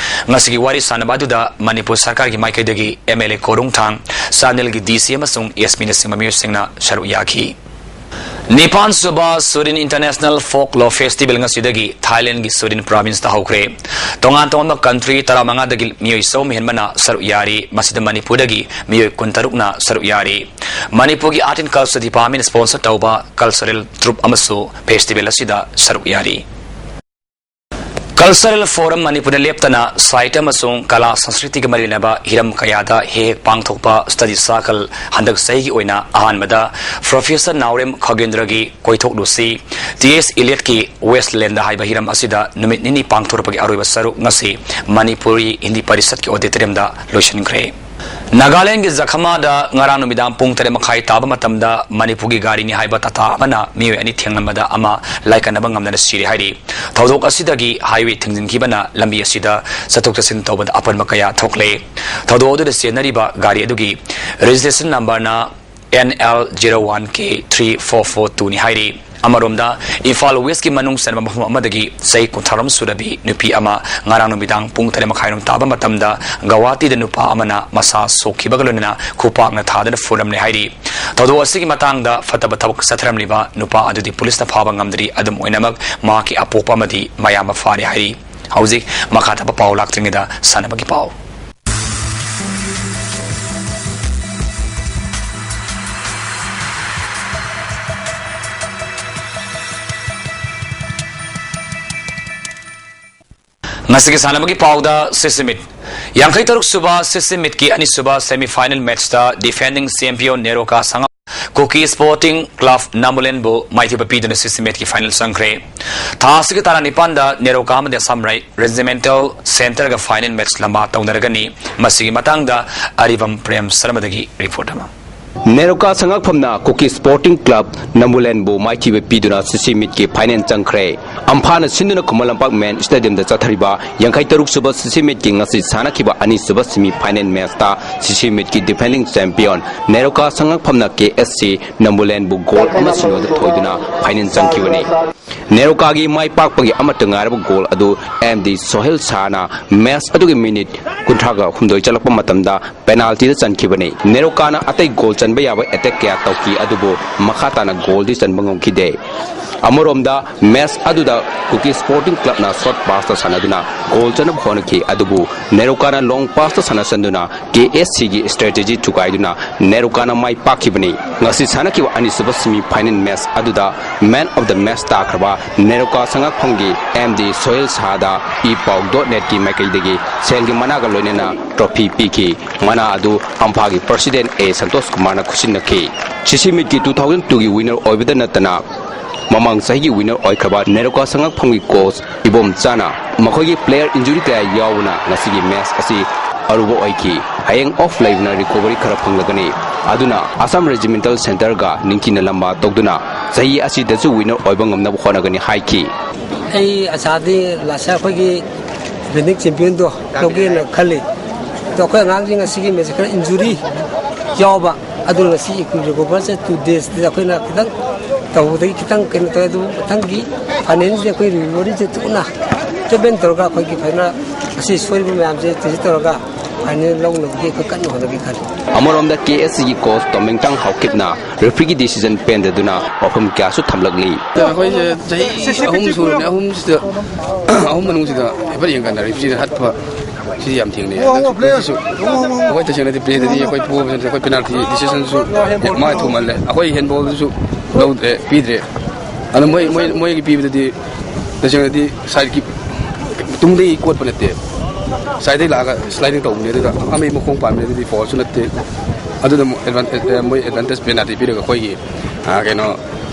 ꯉꯁꯤꯒꯤ ꯋꯥꯔꯤ ꯁꯥꯟꯅꯕ ꯑꯗꯨꯗ ꯃꯅꯤꯄꯨꯔ ꯁꯔꯀꯥꯔꯒꯤ ꯃꯥꯏꯀꯩꯗꯒꯤ M L A ꯀꯣꯔꯨꯡꯊꯥꯡ, ꯆꯥꯟꯗꯦꯜꯒꯤ D C ꯑꯃꯁꯨꯡ S P ꯅꯆꯤꯡꯕ ꯃꯤꯑꯣꯏꯁꯤꯡꯅ ꯁꯔꯨꯛ ꯌꯥꯈꯤ꯫ ꯅꯤꯄꯥꯟ ꯁꯨꯕ Surin International Folklore Festival ꯉꯁꯤꯗꯒꯤ ꯊꯥꯏꯂꯦꯟꯒꯤ ꯁꯨꯔꯤꯟ province ꯇ ꯍꯧꯈ꯭ꯔꯦ꯫ ꯇꯣꯉꯥꯟ ꯇꯣꯉꯥꯟꯕ country ꯇꯔꯥꯃꯉꯥꯗꯒꯤ ꯃꯤꯑꯣꯏ ꯆꯍꯨꯝ ꯍꯦꯟꯕꯅ ꯁꯔꯨꯛ ꯌꯥꯔꯤ꯫ ꯃꯁꯤꯗ ꯃꯅꯤꯄꯨꯔꯗꯒꯤ ꯃꯤꯑꯣꯏ ꯀꯨꯟꯇꯔꯨꯛꯅ ꯁꯔꯨꯛ ꯌꯥꯔꯤ꯫ ꯃꯅꯤꯄꯨꯔꯒꯤ Art and Culture Department sponsor ꯇꯧꯕ cultural troupe ꯑꯃꯁꯨ festival ꯑꯁꯤꯗ ꯁꯔꯨꯛ ꯌꯥꯔꯤ꯫ Cultural Forum ꯃꯅꯤꯄꯨꯔꯗ ꯂꯦꯞꯇꯅ ꯁꯥꯍꯤꯇ꯭ꯌ ꯑꯃꯁꯨꯡ ꯀꯂꯥ ꯁꯪꯁꯀ꯭ꯔꯤꯇꯤꯒ ꯃꯔꯤ ꯂꯩꯅꯕ ꯍꯤꯔꯝ ꯀꯌꯥꯗ ꯍꯦꯛ ꯍꯦꯛ ꯄꯥꯡꯊꯣꯛꯄ study circle ꯍꯟꯗꯛ ꯆꯍꯤꯒꯤ ꯑꯣꯏꯅ ꯑꯍꯥꯟꯕꯗ Professor ꯅꯥꯎꯔꯦꯝ ꯈꯣꯒꯦꯟꯗ꯭ꯔꯒꯤ ꯀꯣꯏꯊꯣꯛꯂꯨꯁꯤ, ꯇꯤ ꯑꯦꯁ ꯏꯂꯤꯌꯠꯀꯤ Wasteland ꯍꯥꯏꯕ ꯍꯤꯔꯝ ꯑꯁꯤꯗ ꯅꯨꯃꯤꯠ ꯅꯤꯅꯤ ꯄꯥꯡꯊꯣꯔꯛꯄꯒꯤ ꯑꯔꯣꯏꯕ ꯁꯔꯨꯛ ꯉꯁꯤ ꯃꯅꯤꯄꯨꯔꯤ ꯍꯤꯟꯗꯤ ꯄꯔꯤꯁꯠꯀꯤ auditoriumꯗ ꯂꯣꯏꯁꯤꯟꯈ꯭ꯔꯦ꯫ ꯅꯥꯒꯥꯂꯦꯟꯒꯤ ꯖꯈꯃꯥꯗ ꯉꯔꯥꯡ ꯅꯨꯃꯤꯗꯥꯡ ꯄꯨꯡ ꯇꯔꯦꯠ ꯃꯈꯥꯏ ꯇꯥꯕ ꯃꯇꯝꯗ ꯃꯅꯤꯄꯨꯔꯒꯤ ꯒꯥꯔꯤꯅꯤ ꯍꯥꯏꯕ ꯇꯥꯇꯥ ꯑꯃꯅ ꯃꯤꯑꯣꯏ ꯑꯅꯤ ꯊꯦꯡꯂꯝꯕꯗ ꯑꯃ ꯂꯥꯏꯀꯠꯅꯕ ꯉꯝꯗꯅ ꯁꯤꯔꯦ ꯍꯥꯏꯔꯤ꯫ ꯊꯧꯗꯣꯛ ꯑꯁꯤꯗꯒꯤ highway ꯊꯤꯡꯖꯤꯟꯈꯤꯕꯅ ꯂꯝꯕꯤ ꯑꯁꯤꯗ ꯆꯠꯊꯣꯛ ꯆꯠꯁꯤꯟ ꯇꯧꯕꯗ ꯑꯄꯟꯕ ꯀꯌꯥ ꯊꯣꯛꯂꯦ꯫ ꯊꯧꯗꯣꯛ ꯑꯗꯨꯗ ꯆꯦꯟꯅꯔꯤꯕ ꯒꯥꯔꯤ ꯑꯗꯨꯒꯤ registration numberꯅ N L zero one K three four four twoꯅꯤ ꯍꯥꯏꯔꯤ꯫ ꯑꯃꯔꯣꯝꯗ, ꯏꯝꯐꯥꯜ Westꯀꯤ ꯃꯅꯨꯡ ꯆꯟꯕ ꯃꯐꯝ ꯑꯃꯗꯒꯤ ꯆꯍꯤ ꯀꯨꯟꯊ꯭ꯔꯥꯔꯣꯝ ꯁꯨꯔꯕꯤ ꯅꯨꯄꯤ ꯑꯃ ꯉꯔꯥꯡ ꯅꯨꯃꯤꯗꯥꯡ ꯄꯨꯡ ꯇꯔꯦꯠ ꯃꯈꯥꯏꯔꯣꯝ ꯇꯥꯕ ꯃꯇꯝꯗ ꯒꯧꯍꯥꯇꯤꯗ ꯅꯨꯄꯥ ꯑꯃꯅ ꯃꯁꯥ ꯁꯣꯛꯈꯤꯕꯒ ꯂꯣꯏꯅꯅ ꯈꯨꯄꯥꯛꯅ ꯊꯥꯗꯨꯅ ꯐꯨꯔꯝꯂꯦ ꯍꯥꯏꯔꯤ꯫ ꯊꯧꯗꯣꯛ ꯑꯁꯤꯒꯤ ꯃꯇꯥꯡꯗ ꯐꯠꯇꯕ ꯊꯕꯛ ꯆꯠꯊꯔꯝꯂꯤꯕ ꯅꯨꯄꯥ ꯑꯗꯨꯗꯤ ꯄꯨꯂꯤꯁꯅ ꯐꯥꯕ ꯉꯝꯗ꯭ꯔꯤ꯫ ꯑꯗꯨꯝ ꯑꯣꯏꯅꯃꯛ, ꯃꯍꯥꯛꯀꯤ ꯑꯄꯣꯛꯄ ꯑꯃꯗꯤ ꯃꯌꯥꯝꯕ ꯐꯥꯔꯦ ꯍꯥꯏꯔꯤ꯫ ꯍꯧꯖꯤꯛ ꯃꯈꯥ ꯇꯥꯕ ꯄꯥꯎ ꯂꯥꯛꯇ꯭ꯔꯤꯉꯩꯗ ꯁꯥꯟꯅꯕꯒꯤ ꯄꯥꯎ꯫ ꯉꯁꯤꯒꯤ ꯁꯥꯟꯅꯕꯒꯤ ꯄꯥꯎꯗ ꯁꯤꯁꯤꯃꯤꯠ ꯌꯥꯡꯈꯩ ꯇꯔꯨꯛ ꯁꯨꯕ ꯁꯤꯁꯤꯃꯤꯠꯀꯤ ꯑꯅꯤꯁꯨꯕ semi final matchꯇ defending champion NEROCA ꯁꯉꯥ ꯀꯨꯀꯤ Sporting Club ꯅꯥꯝꯕꯨꯂꯦꯟꯕꯨ ꯃꯥꯏꯊꯤꯕ ꯄꯤꯗꯨꯅ ꯁꯤꯁꯤꯃꯤꯠꯀꯤ final ꯆꯪꯈ꯭ꯔꯦ꯫ ꯊꯥ ꯑꯁꯤꯒꯤ ꯇꯔꯥ ꯅꯤꯄꯥꯟꯗ ꯅꯦꯔꯣꯀꯥ ꯑꯃꯗꯤ ꯑꯁꯥꯝ ꯔꯥꯏ Regimental Centreꯒ final match ꯂꯝꯕꯥ ꯇꯧꯅꯔꯒꯅꯤ꯫ ꯃꯁꯤꯒꯤ ꯃꯇꯥꯡꯗ ꯑꯔꯤꯕꯝ ꯄ꯭ꯔꯦꯝ ꯁꯔꯃꯗꯒꯤ report ꯑꯃ꯫ ꯅꯦꯔꯣꯀꯥ ꯁꯉꯥꯛꯐꯝꯅ ꯀꯨꯀꯤ Sporting Club ꯅꯥꯝꯕꯨꯂꯦꯟꯕꯨ ꯃꯥꯏꯊꯤꯕ ꯄꯤꯗꯨꯅ ꯁꯤꯁꯤꯃꯤꯠꯀꯤ final ꯆꯪꯈ꯭ꯔꯦ꯫ ꯑꯝꯐꯥꯅ ꯁꯤꯟꯗꯨꯅ ꯈꯨꯃꯟ ꯂꯝꯄꯥꯛ main stadiumꯗ ꯆꯠꯊꯔꯤꯕ ꯌꯥꯡꯈꯩ ꯇꯔꯨꯛ ꯁꯨꯕ ꯁꯤꯁꯤꯃꯤꯠꯀꯤ ꯉꯁꯤ ꯁꯥꯟꯅꯈꯤꯕ ꯑꯅꯤꯁꯨꯕ semi final matchꯇ ꯁꯤꯁꯤꯃꯤꯠꯀꯤ defending champion NEROCA ꯁꯉꯥꯛꯐꯝꯅ ꯀꯦ ꯑꯦꯁ ꯁꯤ ꯅꯥꯝꯕꯨꯂꯦꯟꯕꯨ goal ꯑꯃ ꯁꯤꯅꯣꯗ ꯊꯣꯏꯗꯨꯅ final ꯆꯪꯈꯤꯕꯅꯤ꯫ ꯅꯦꯔꯣꯀꯥꯒꯤ ꯃꯥꯏ ꯄꯥꯛꯄꯒꯤ ꯑꯃꯠꯇ ꯉꯥꯏꯔꯕ goal ꯑꯗꯨ ꯑꯦꯝ ꯗꯤ ꯁꯣꯍꯦꯜ ꯁꯥꯍꯅ match ꯑꯗꯨꯒꯤ minute ꯀꯨꯟꯊ꯭ꯔꯥꯒ ꯍꯨꯝꯗꯣꯏ ꯆꯠꯂꯛꯄ ꯃꯇꯝꯗ penaltyꯗ ꯆꯟꯈꯤꯕꯅꯤ꯫ ꯅꯦꯔꯣꯀꯥꯅ ꯑꯇꯩ goal ꯆꯟꯕ ꯌꯥꯕ attack ꯀꯌꯥ ꯇꯧꯈꯤ, ꯑꯗꯨꯕꯨ ꯃꯈꯥ ꯇꯥꯅ goalꯗꯤ ꯆꯟꯕ ꯉꯝꯈꯤꯗꯦ꯫ ꯑꯃꯔꯣꯝꯗ, ꯃꯦꯆ ꯑꯗꯨꯗ ꯀꯨꯀꯤ ꯁ꯭ꯄꯣꯔꯇꯤꯡ ꯀ꯭ꯂꯕꯅ ꯁꯣꯔꯠ ꯄꯥꯁꯇ ꯁꯥꯟꯅꯗꯨꯅ ꯒꯣꯜ ꯆꯟꯅꯕ ꯍꯣꯠꯅꯈꯤ, ꯑꯗꯨꯕꯨ ꯅꯦꯔꯣꯀꯥꯅ ꯂꯣꯡ ꯄꯥꯁꯇ ꯁꯥꯟꯅꯁꯟꯗꯨꯅ ꯀꯦ ꯑꯦꯁ ꯁꯤꯒꯤ ꯁ꯭ꯇ꯭ꯔꯦꯇꯦꯖꯤ ꯊꯨꯒꯥꯏꯗꯨꯅ ꯅꯦꯔꯣꯀꯥꯅ ꯃꯥꯏ ꯄꯥꯛꯈꯤꯕꯅꯤ꯫ ꯉꯁꯤ ꯁꯥꯟꯅꯈꯤꯕ ꯑꯅꯤꯁꯨꯕ semi final match ꯑꯗꯨꯗ man of the match ꯇꯥꯈ꯭ꯔꯕ ꯅꯦꯔꯣꯀꯥ ꯁꯉꯥꯛꯐꯝꯒꯤ ꯑꯦꯝ ꯗꯤ ꯁꯣꯍꯦꯜ ꯁꯍꯥꯗ ꯏ ꯄꯥꯎ ꯗꯣꯠ ꯅꯦꯠꯀꯤ ꯃꯥꯏꯀꯩꯗꯒꯤ ꯁꯦꯜꯒꯤ ꯃꯅꯥꯒ ꯂꯣꯏꯅꯅ ꯇ꯭ꯔꯣꯐꯤ ꯄꯤꯈꯤ꯫ ꯃꯅꯥ ꯑꯗꯨ ꯑꯝꯐꯥꯒꯤ ꯄ꯭ꯔꯁꯤꯗꯦꯟ ꯑꯦ ꯁꯟꯇꯣꯁ ꯀꯨꯃꯥꯔꯅ ꯈꯨꯠꯁꯤꯟꯅꯈꯤ꯫ ꯁꯤꯁꯤ ꯃꯤꯠꯀꯤ two thousand two ꯒꯤ winner ꯑꯣꯏꯕꯗ ꯅꯠꯇꯅ ꯃꯃꯥꯡ ꯆꯍꯤꯒꯤ winner ꯑꯣꯏꯈ꯭ꯔꯕ ꯅꯦꯔꯣꯀꯥ ꯁꯉꯥꯛꯐꯝꯒꯤ coach ꯏꯕꯣꯝꯆꯥꯅ ꯃꯈꯣꯏꯒꯤ player injury ꯀꯌꯥ ꯌꯥꯎꯕꯅ ꯉꯁꯤꯒꯤ match ꯑꯁꯤ ꯑꯔꯨꯕ ꯑꯣꯏꯈꯤ꯫ ꯍꯌꯦꯡ off ꯂꯩꯕꯅ recovery ꯈꯔ ꯐꯪꯂꯒꯅꯤ꯫ ꯑꯗꯨꯅ Assam Regimental Centre ꯒ ꯅꯤꯡꯊꯤꯅ ꯂꯝꯕꯥ ꯇꯧꯗꯨꯅ ꯆꯍꯤ ꯑꯁꯤꯗꯁꯨ winner ꯑꯣꯏꯕ ꯉꯝꯅꯕ ꯍꯣꯠꯅꯒꯅꯤ ꯍꯥꯏꯈꯤ꯫ ꯑꯩ ꯑꯁꯥꯗꯤ ꯂꯥꯁ ꯑꯩꯈꯣꯏꯒꯤ defending championꯗꯣ ꯂꯧꯒꯦꯅ ꯈꯜꯂꯤ꯫ ꯑꯗꯣ ꯑꯩꯈꯣꯏ ꯑꯉꯥꯡꯁꯤꯡ ꯑꯁꯤꯒꯤ match ꯈꯔ injury ꯌꯥꯎꯕ, ꯑꯗꯨꯅ ꯉꯁꯤ recover ꯁꯦ two days ꯗ ꯑꯩꯈꯣꯏꯅ ꯈꯤꯇꯪ ꯇꯧꯕꯗꯒꯤ ꯈꯤꯇꯪ ꯀꯩꯅꯣ ꯇꯧꯋꯦ꯫ ꯑꯗꯨꯕꯨ ꯃꯊꯪꯒꯤ final ꯁꯦ ꯑꯩꯈꯣꯏ recovery ꯁꯦ ꯊꯨꯅ treatment ꯇꯧꯔꯒ ꯑꯩꯈꯣꯏꯒꯤ ꯐꯖꯅ ꯑꯁꯤ ꯁꯣꯏꯔꯤꯕ ꯃꯌꯥꯝꯁꯦ ꯇꯦꯁ ꯇꯧꯔꯒ final ꯂꯧꯅꯕꯒꯤ ꯑꯩꯈꯣꯏ ꯀꯟꯅ ꯍꯣꯠꯅꯒꯦ ꯈꯜꯂꯤ꯫ ꯑꯃꯔꯣꯝꯗ ꯀꯦ ꯑꯦꯁ ꯁꯤꯒꯤ coach ꯇꯣꯃꯦꯡꯇꯥꯡ ꯍꯥꯎꯀꯤꯞꯅ refereeꯒꯤ decision ꯄꯦꯟꯗꯗꯨꯅ ꯋꯥꯐꯝ ꯀꯌꯥꯁꯨ ꯊꯝꯂꯛꯂꯤ꯫ ꯑꯩꯈꯣꯏꯁꯦ ꯆꯍꯤ ꯑꯍꯨꯝ ꯁꯨꯔꯕꯅꯦ꯫ ꯑꯍꯨꯝꯁꯤꯗ, ꯑꯍꯨꯝ ꯃꯅꯨꯡꯁꯤꯗ ꯍꯥꯏꯐꯦꯠ ꯌꯦꯡꯀꯥꯟꯗ refereeꯅ ꯍꯠꯄ ꯁꯤꯗꯤ ꯌꯥꯝ ꯊꯦꯡꯅꯩ꯫ ꯍꯟꯗꯛꯁꯨ ꯑꯩꯈꯣꯏ ꯇꯁꯦꯡꯅꯗꯤ playꯗꯗꯤ ꯑꯩꯈꯣꯏ ꯄꯣꯕꯁꯨ ꯅꯠꯇꯦ, ꯑꯩꯈꯣꯏ penalty decisionꯁꯨ ꯃꯥ ꯊꯨꯃꯜꯂꯦ꯫ ꯑꯩꯈꯣꯏ handballꯗꯨꯁꯨ ꯂꯧꯗ꯭ꯔꯦ, ꯄꯤꯗ꯭ꯔꯦ꯫ ꯑꯗꯨ ꯃꯣꯏ, ꯃꯣꯏ, ꯃꯣꯏꯒꯤ ꯄꯤꯕꯗꯗꯤ ꯇꯁꯦꯡꯅꯗꯤ sideꯀꯤ ꯇꯨꯡꯗꯒꯤ ꯀꯣꯠꯄ ꯅꯠꯇꯦ, sideꯇꯒꯤ ꯂꯥꯛꯑꯒ sliding ꯇꯧꯕꯅꯦ꯫ ꯑꯗꯨꯗ ꯑꯃꯒꯤ ꯃꯈꯣꯡ ꯄꯥꯟꯕꯅꯦ, ꯑꯗꯨꯗꯤ foulꯁꯨ ꯅꯠꯇꯦ꯫ ꯑꯗꯨꯗ ꯑꯃꯨꯛ advantage, ꯑꯦ, ꯃꯣꯏ advantage penalty ꯄꯤꯔꯒ ꯑꯩꯈꯣꯏꯒꯤ, ꯑꯥ, ꯀꯩꯅꯣ,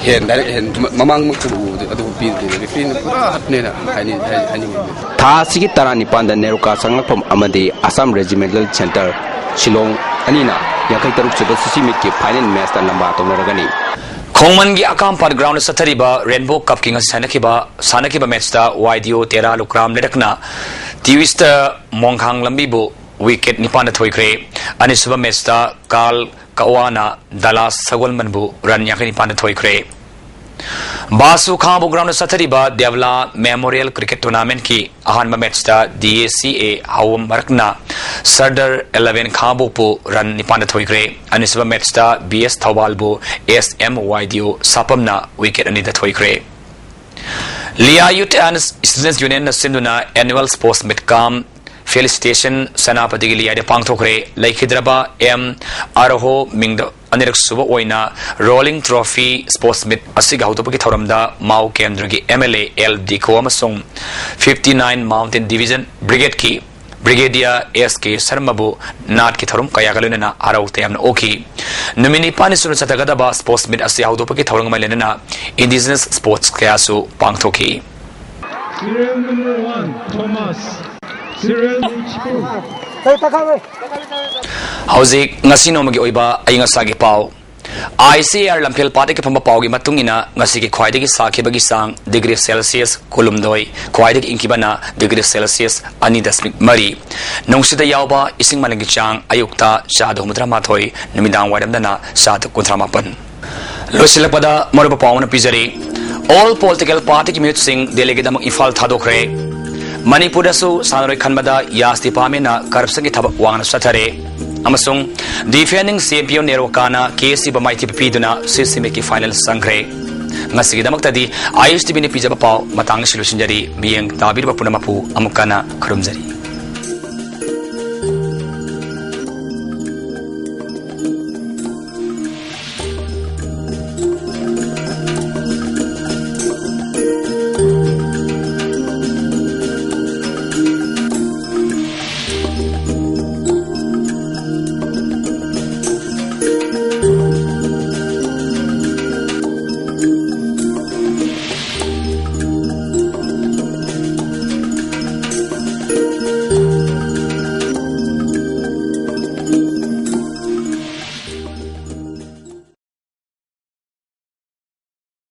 hand, direct hand ꯃ-, ꯃꯃꯥꯡꯃꯛꯇ ꯎꯕꯗꯣ ꯑꯗꯨ ꯄꯤꯗ꯭ꯔꯤꯗꯣ refereeꯅ ꯄꯨꯔꯥ ꯍꯠꯅꯦꯅ ꯍꯥꯏꯅꯤꯡ-, ꯍꯥꯏ-, ꯍꯥꯏꯅꯤꯡꯉꯤ꯫ ꯊꯥ ꯑꯁꯤꯒꯤ ꯇꯔꯥꯅꯤꯄꯥꯟꯗ ꯅꯦꯔꯣꯀꯥ ꯁꯉꯥꯛꯐꯝ ꯑꯃꯗꯤ Assam Regimental Centre ꯁꯤꯂꯣꯡ ꯑꯅꯤꯅ ꯌꯥꯡꯈꯩ ꯇꯔꯨꯛ ꯁꯨꯕ ꯁꯤꯁꯤ ꯃꯤꯠꯀꯤ final matchꯇ ꯂꯝꯕꯥ ꯇꯧꯅꯔꯒꯅꯤ꯫ ꯈꯣꯡꯃꯟꯒꯤ ꯑꯀꯥꯝꯄꯥꯠ groundꯗ ꯆꯠꯊꯔꯤꯕ Rainbow Cupꯀꯤ ꯉꯁꯤ ꯁꯥꯟꯅꯈꯤꯕ, ꯁꯥꯟꯅꯈꯤꯕ matchꯇ ꯋꯥꯏ ꯗꯤ ꯑꯣ ꯇꯦꯔꯥ ꯂꯨꯀ꯭ꯔꯥꯝ ꯂꯩꯔꯛꯅ ꯇꯤꯋꯤꯁꯇ ꯃꯣꯡꯈꯥꯡ ꯂꯝꯕꯤꯕꯨ wicket ꯅꯤꯄꯥꯟꯗ ꯊꯣꯏꯈ꯭ꯔꯦ꯫ ꯑꯅꯤꯁꯨꯕ matchꯇ ꯀꯥꯔꯜ ꯀꯋꯥꯅ ꯗꯂꯥꯁ ꯁꯒꯣꯜꯕꯟꯕꯨ run ꯌꯥꯡꯈꯩ ꯅꯤꯄꯥꯟꯗ ꯊꯣꯏꯈ꯭ꯔꯦ꯫ ꯕꯥꯁꯨ ꯈꯥꯉꯕꯣꯛ ꯒ꯭ꯔꯥꯎꯟꯗ ꯆꯠꯊꯔꯤꯕ ꯗꯦꯕꯂꯥ ꯃꯦꯃꯣꯔꯤꯌꯦꯜ ꯀ꯭ꯔꯤꯀꯦꯠ ꯇꯣꯔꯅꯥꯃꯦꯟꯠꯀꯤ ꯑꯍꯥꯟꯕ ꯃꯦꯠꯁꯇ ꯗꯤ ꯑꯦ ꯁꯤ ꯑꯦ ꯍꯥꯋꯝ ꯃꯔꯛꯅ ꯁꯔꯗꯔ ꯏꯂꯦꯚꯦꯟ ꯈꯥꯉꯕꯣꯛꯄꯨ ꯔꯟ ꯅꯤꯄꯥꯟꯗ ꯊꯣꯏꯈ꯭ꯔꯦ꯫ ꯑꯅꯤꯁꯨꯕ ꯃꯦꯠꯁꯇ ꯕꯤ ꯑꯦꯁ ꯊꯧꯕꯥꯜꯕꯨ ꯑꯦꯁ ꯑꯦꯝ ꯋꯥꯏ ꯗꯤ ꯑꯣ ꯁꯥꯄꯝꯅ ꯋꯤꯀꯦꯠ ꯑꯅꯤꯗ ꯊꯣꯏꯈ꯭ꯔꯦ꯫ ꯂꯤꯌꯥ ꯌꯨꯠ ꯑꯦꯟ ꯁ꯭ꯇꯨꯗꯦꯟꯠꯁ ꯌꯨꯅꯤꯌꯟꯅ ꯁꯤꯟꯗꯨꯅ ꯑꯦꯅꯨꯋꯦꯜ ꯁ꯭ꯄꯣꯔꯠꯁ ꯃꯤꯠ ꯀꯝ ꯐꯦꯂꯤꯁꯤꯇꯦꯁꯟ ꯁꯦꯅꯥꯄꯇꯤꯒꯤ ꯂꯤꯌꯥꯏꯗ ꯄꯥꯡꯊꯣꯛꯈ꯭ꯔꯦ꯫ ꯂꯩꯈꯤꯗ꯭ꯔꯕ ꯑꯦꯝ ꯑꯔꯣꯍꯣ ꯃꯤꯡꯗ ꯑꯅꯤꯔꯛ ꯁꯨꯕ ꯑꯣꯏꯅ ꯔꯣꯂꯤꯡ ꯇ꯭ꯔꯣꯐꯤ ꯁ꯭ꯄꯣꯔꯠꯁ ꯃꯤꯠ ꯑꯁꯤꯒꯤ ꯍꯧꯗꯣꯛꯄꯒꯤ ꯊꯧꯔꯝꯗ ꯃꯥꯎ ꯀꯦꯟꯗ꯭ꯔꯒꯤ ꯑꯦꯝ ꯑꯦꯜ ꯑꯦ ꯑꯦꯜ ꯗꯤꯀꯣ ꯑꯃꯁꯨꯡ ꯐꯤꯐꯇꯤ ꯅꯥꯏꯟ ꯃꯥꯎꯟꯇꯦꯟ ꯗꯤꯚꯤꯖꯟ ꯕ꯭ꯔꯤꯒꯦꯗꯀꯤ ꯕ꯭ꯔꯤꯒꯦꯗꯤꯌꯔ ꯑꯦꯁ ꯀꯦ ꯁꯔꯃꯕꯨ ꯅꯥꯠꯀꯤ ꯊꯧꯔꯝ ꯀꯌꯥꯒ ꯂꯣꯏꯅꯅ ꯍꯔꯥꯎ ꯇꯌꯥꯝꯅ ꯑꯣꯛꯈꯤ꯫ ꯅꯨꯃꯤꯠ ꯅꯤꯄꯥꯟꯅꯤ ꯁꯨꯅ ꯆꯠꯊꯒꯗꯕ ꯁ꯭ꯄꯣꯔꯠꯁ ꯃꯤꯠ ꯑꯁꯤ ꯍꯧꯗꯣꯛꯄꯒꯤ ꯊꯧꯔꯝꯒ ꯃꯔꯤ ꯂꯩꯅꯅ ꯏꯟꯗꯤꯖꯤꯅꯁ ꯁ꯭ꯄꯣꯔꯠꯁ ꯀꯌꯥꯁꯨ ꯄꯥꯡꯊꯣꯛꯈꯤ꯫ Serial number one, Thomas. Serial number two. ꯍꯧꯖꯤꯛ ꯉꯁꯤ ꯅꯣꯡꯃꯒꯤ ꯑꯣꯏꯕ ꯑꯏꯪ ꯑꯁꯥꯒꯤ ꯄꯥꯎ꯫ ꯑꯥꯏ ꯁꯤ ꯑꯦ ꯑꯥꯔ ꯂꯝꯐꯦꯜ ꯄꯥꯠꯇꯒꯤ ꯐꯪꯕ ꯄꯥꯎꯒꯤ ꯃꯇꯨꯡ ꯏꯟꯅ, ꯉꯁꯤꯒꯤ ꯈ꯭ꯋꯥꯏꯗꯒꯤ ꯁꯥꯈꯤꯕꯒꯤ ꯆꯥꯡ ꯗꯤꯒ꯭ꯔꯤ ꯁꯦꯜꯁꯤꯌꯁ ꯀꯨꯟꯍꯨꯝꯗꯣꯏ, ꯈ꯭ꯋꯥꯏꯗꯒꯤ ꯏꯪꯈꯤꯕꯅ ꯗꯤꯒ꯭ꯔꯤ ꯁꯦꯜꯁꯤꯌꯁ ꯑꯅꯤ ꯗꯁꯃꯤꯛ ꯃꯔꯤ꯫ ꯅꯨꯡꯁꯤꯠꯇ ꯌꯥꯎꯕ ꯏꯁꯤꯡ ꯃꯅꯤꯜꯒꯤ ꯆꯥꯡ ꯑꯌꯨꯛꯇ ꯆꯥꯗ ꯍꯨꯝꯐꯨꯇꯔꯥ ꯃꯥꯊꯣꯏ, ꯅꯨꯃꯤꯗꯥꯡ ꯋꯥꯏꯔꯝꯗꯅ ꯆꯥꯗ ꯀꯨꯟꯊ꯭ꯔꯥ ꯃꯥꯄꯟ꯫ ꯂꯣꯏꯁꯤꯜꯂꯛꯄꯗ ꯃꯔꯨꯑꯣꯏꯕ ꯄꯥꯎ ꯑꯃꯅ ꯄꯤꯖꯔꯤ꯫ All political partyꯒꯤ ꯃꯤꯍꯨꯠꯁꯤꯡ ꯗꯦꯜꯂꯤꯒꯤꯗꯃꯛ Imphal ꯊꯥꯗꯣꯛꯈ꯭ꯔꯦ꯫ ꯃꯅꯤꯄꯨꯔꯗꯁꯨ ꯁꯥꯟꯅꯔꯣꯏ ꯈꯟꯕꯗ ꯌꯥꯁ ꯗꯤꯄꯥꯔꯠꯃꯦꯟꯅ ꯀꯔꯞꯁꯟꯒꯤ ꯊꯕꯛ ꯋꯥꯡꯅ ꯆꯠꯊꯔꯦ꯫ ꯑꯃꯁꯨꯡ ꯗꯤꯐꯦꯟꯗꯤꯡ ꯆꯦꯝꯄꯤꯌꯟ ꯅꯦꯔꯣꯀꯥꯅ ꯀꯦ ꯑꯦꯁ ꯁꯤꯕꯨ ꯃꯥꯏꯊꯤꯕ ꯄꯤꯗꯨꯅ ꯁꯤ ꯁꯤꯃꯤꯠꯀꯤ ꯐꯥꯏꯅꯦꯜ ꯆꯪꯈ꯭ꯔꯦ꯫ ꯉꯁꯤꯒꯤꯗꯃꯛꯇꯗꯤ ꯑꯥꯏ ꯑꯦꯁ ꯇꯤ ꯚꯤꯅ ꯄꯤꯖꯕ ꯄꯥꯎ ꯃꯇꯥꯡ ꯑꯁꯤ ꯂꯣꯏꯁꯤꯟꯖꯔꯤ꯫ ꯃꯤꯠꯌꯦꯡ ꯇꯥꯕꯤꯔꯤꯕ ꯄꯨꯝꯅꯃꯛꯄꯨ ꯑꯃꯨꯛ ꯍꯟꯅ ꯈꯨꯔꯨꯝꯖꯔꯤ꯫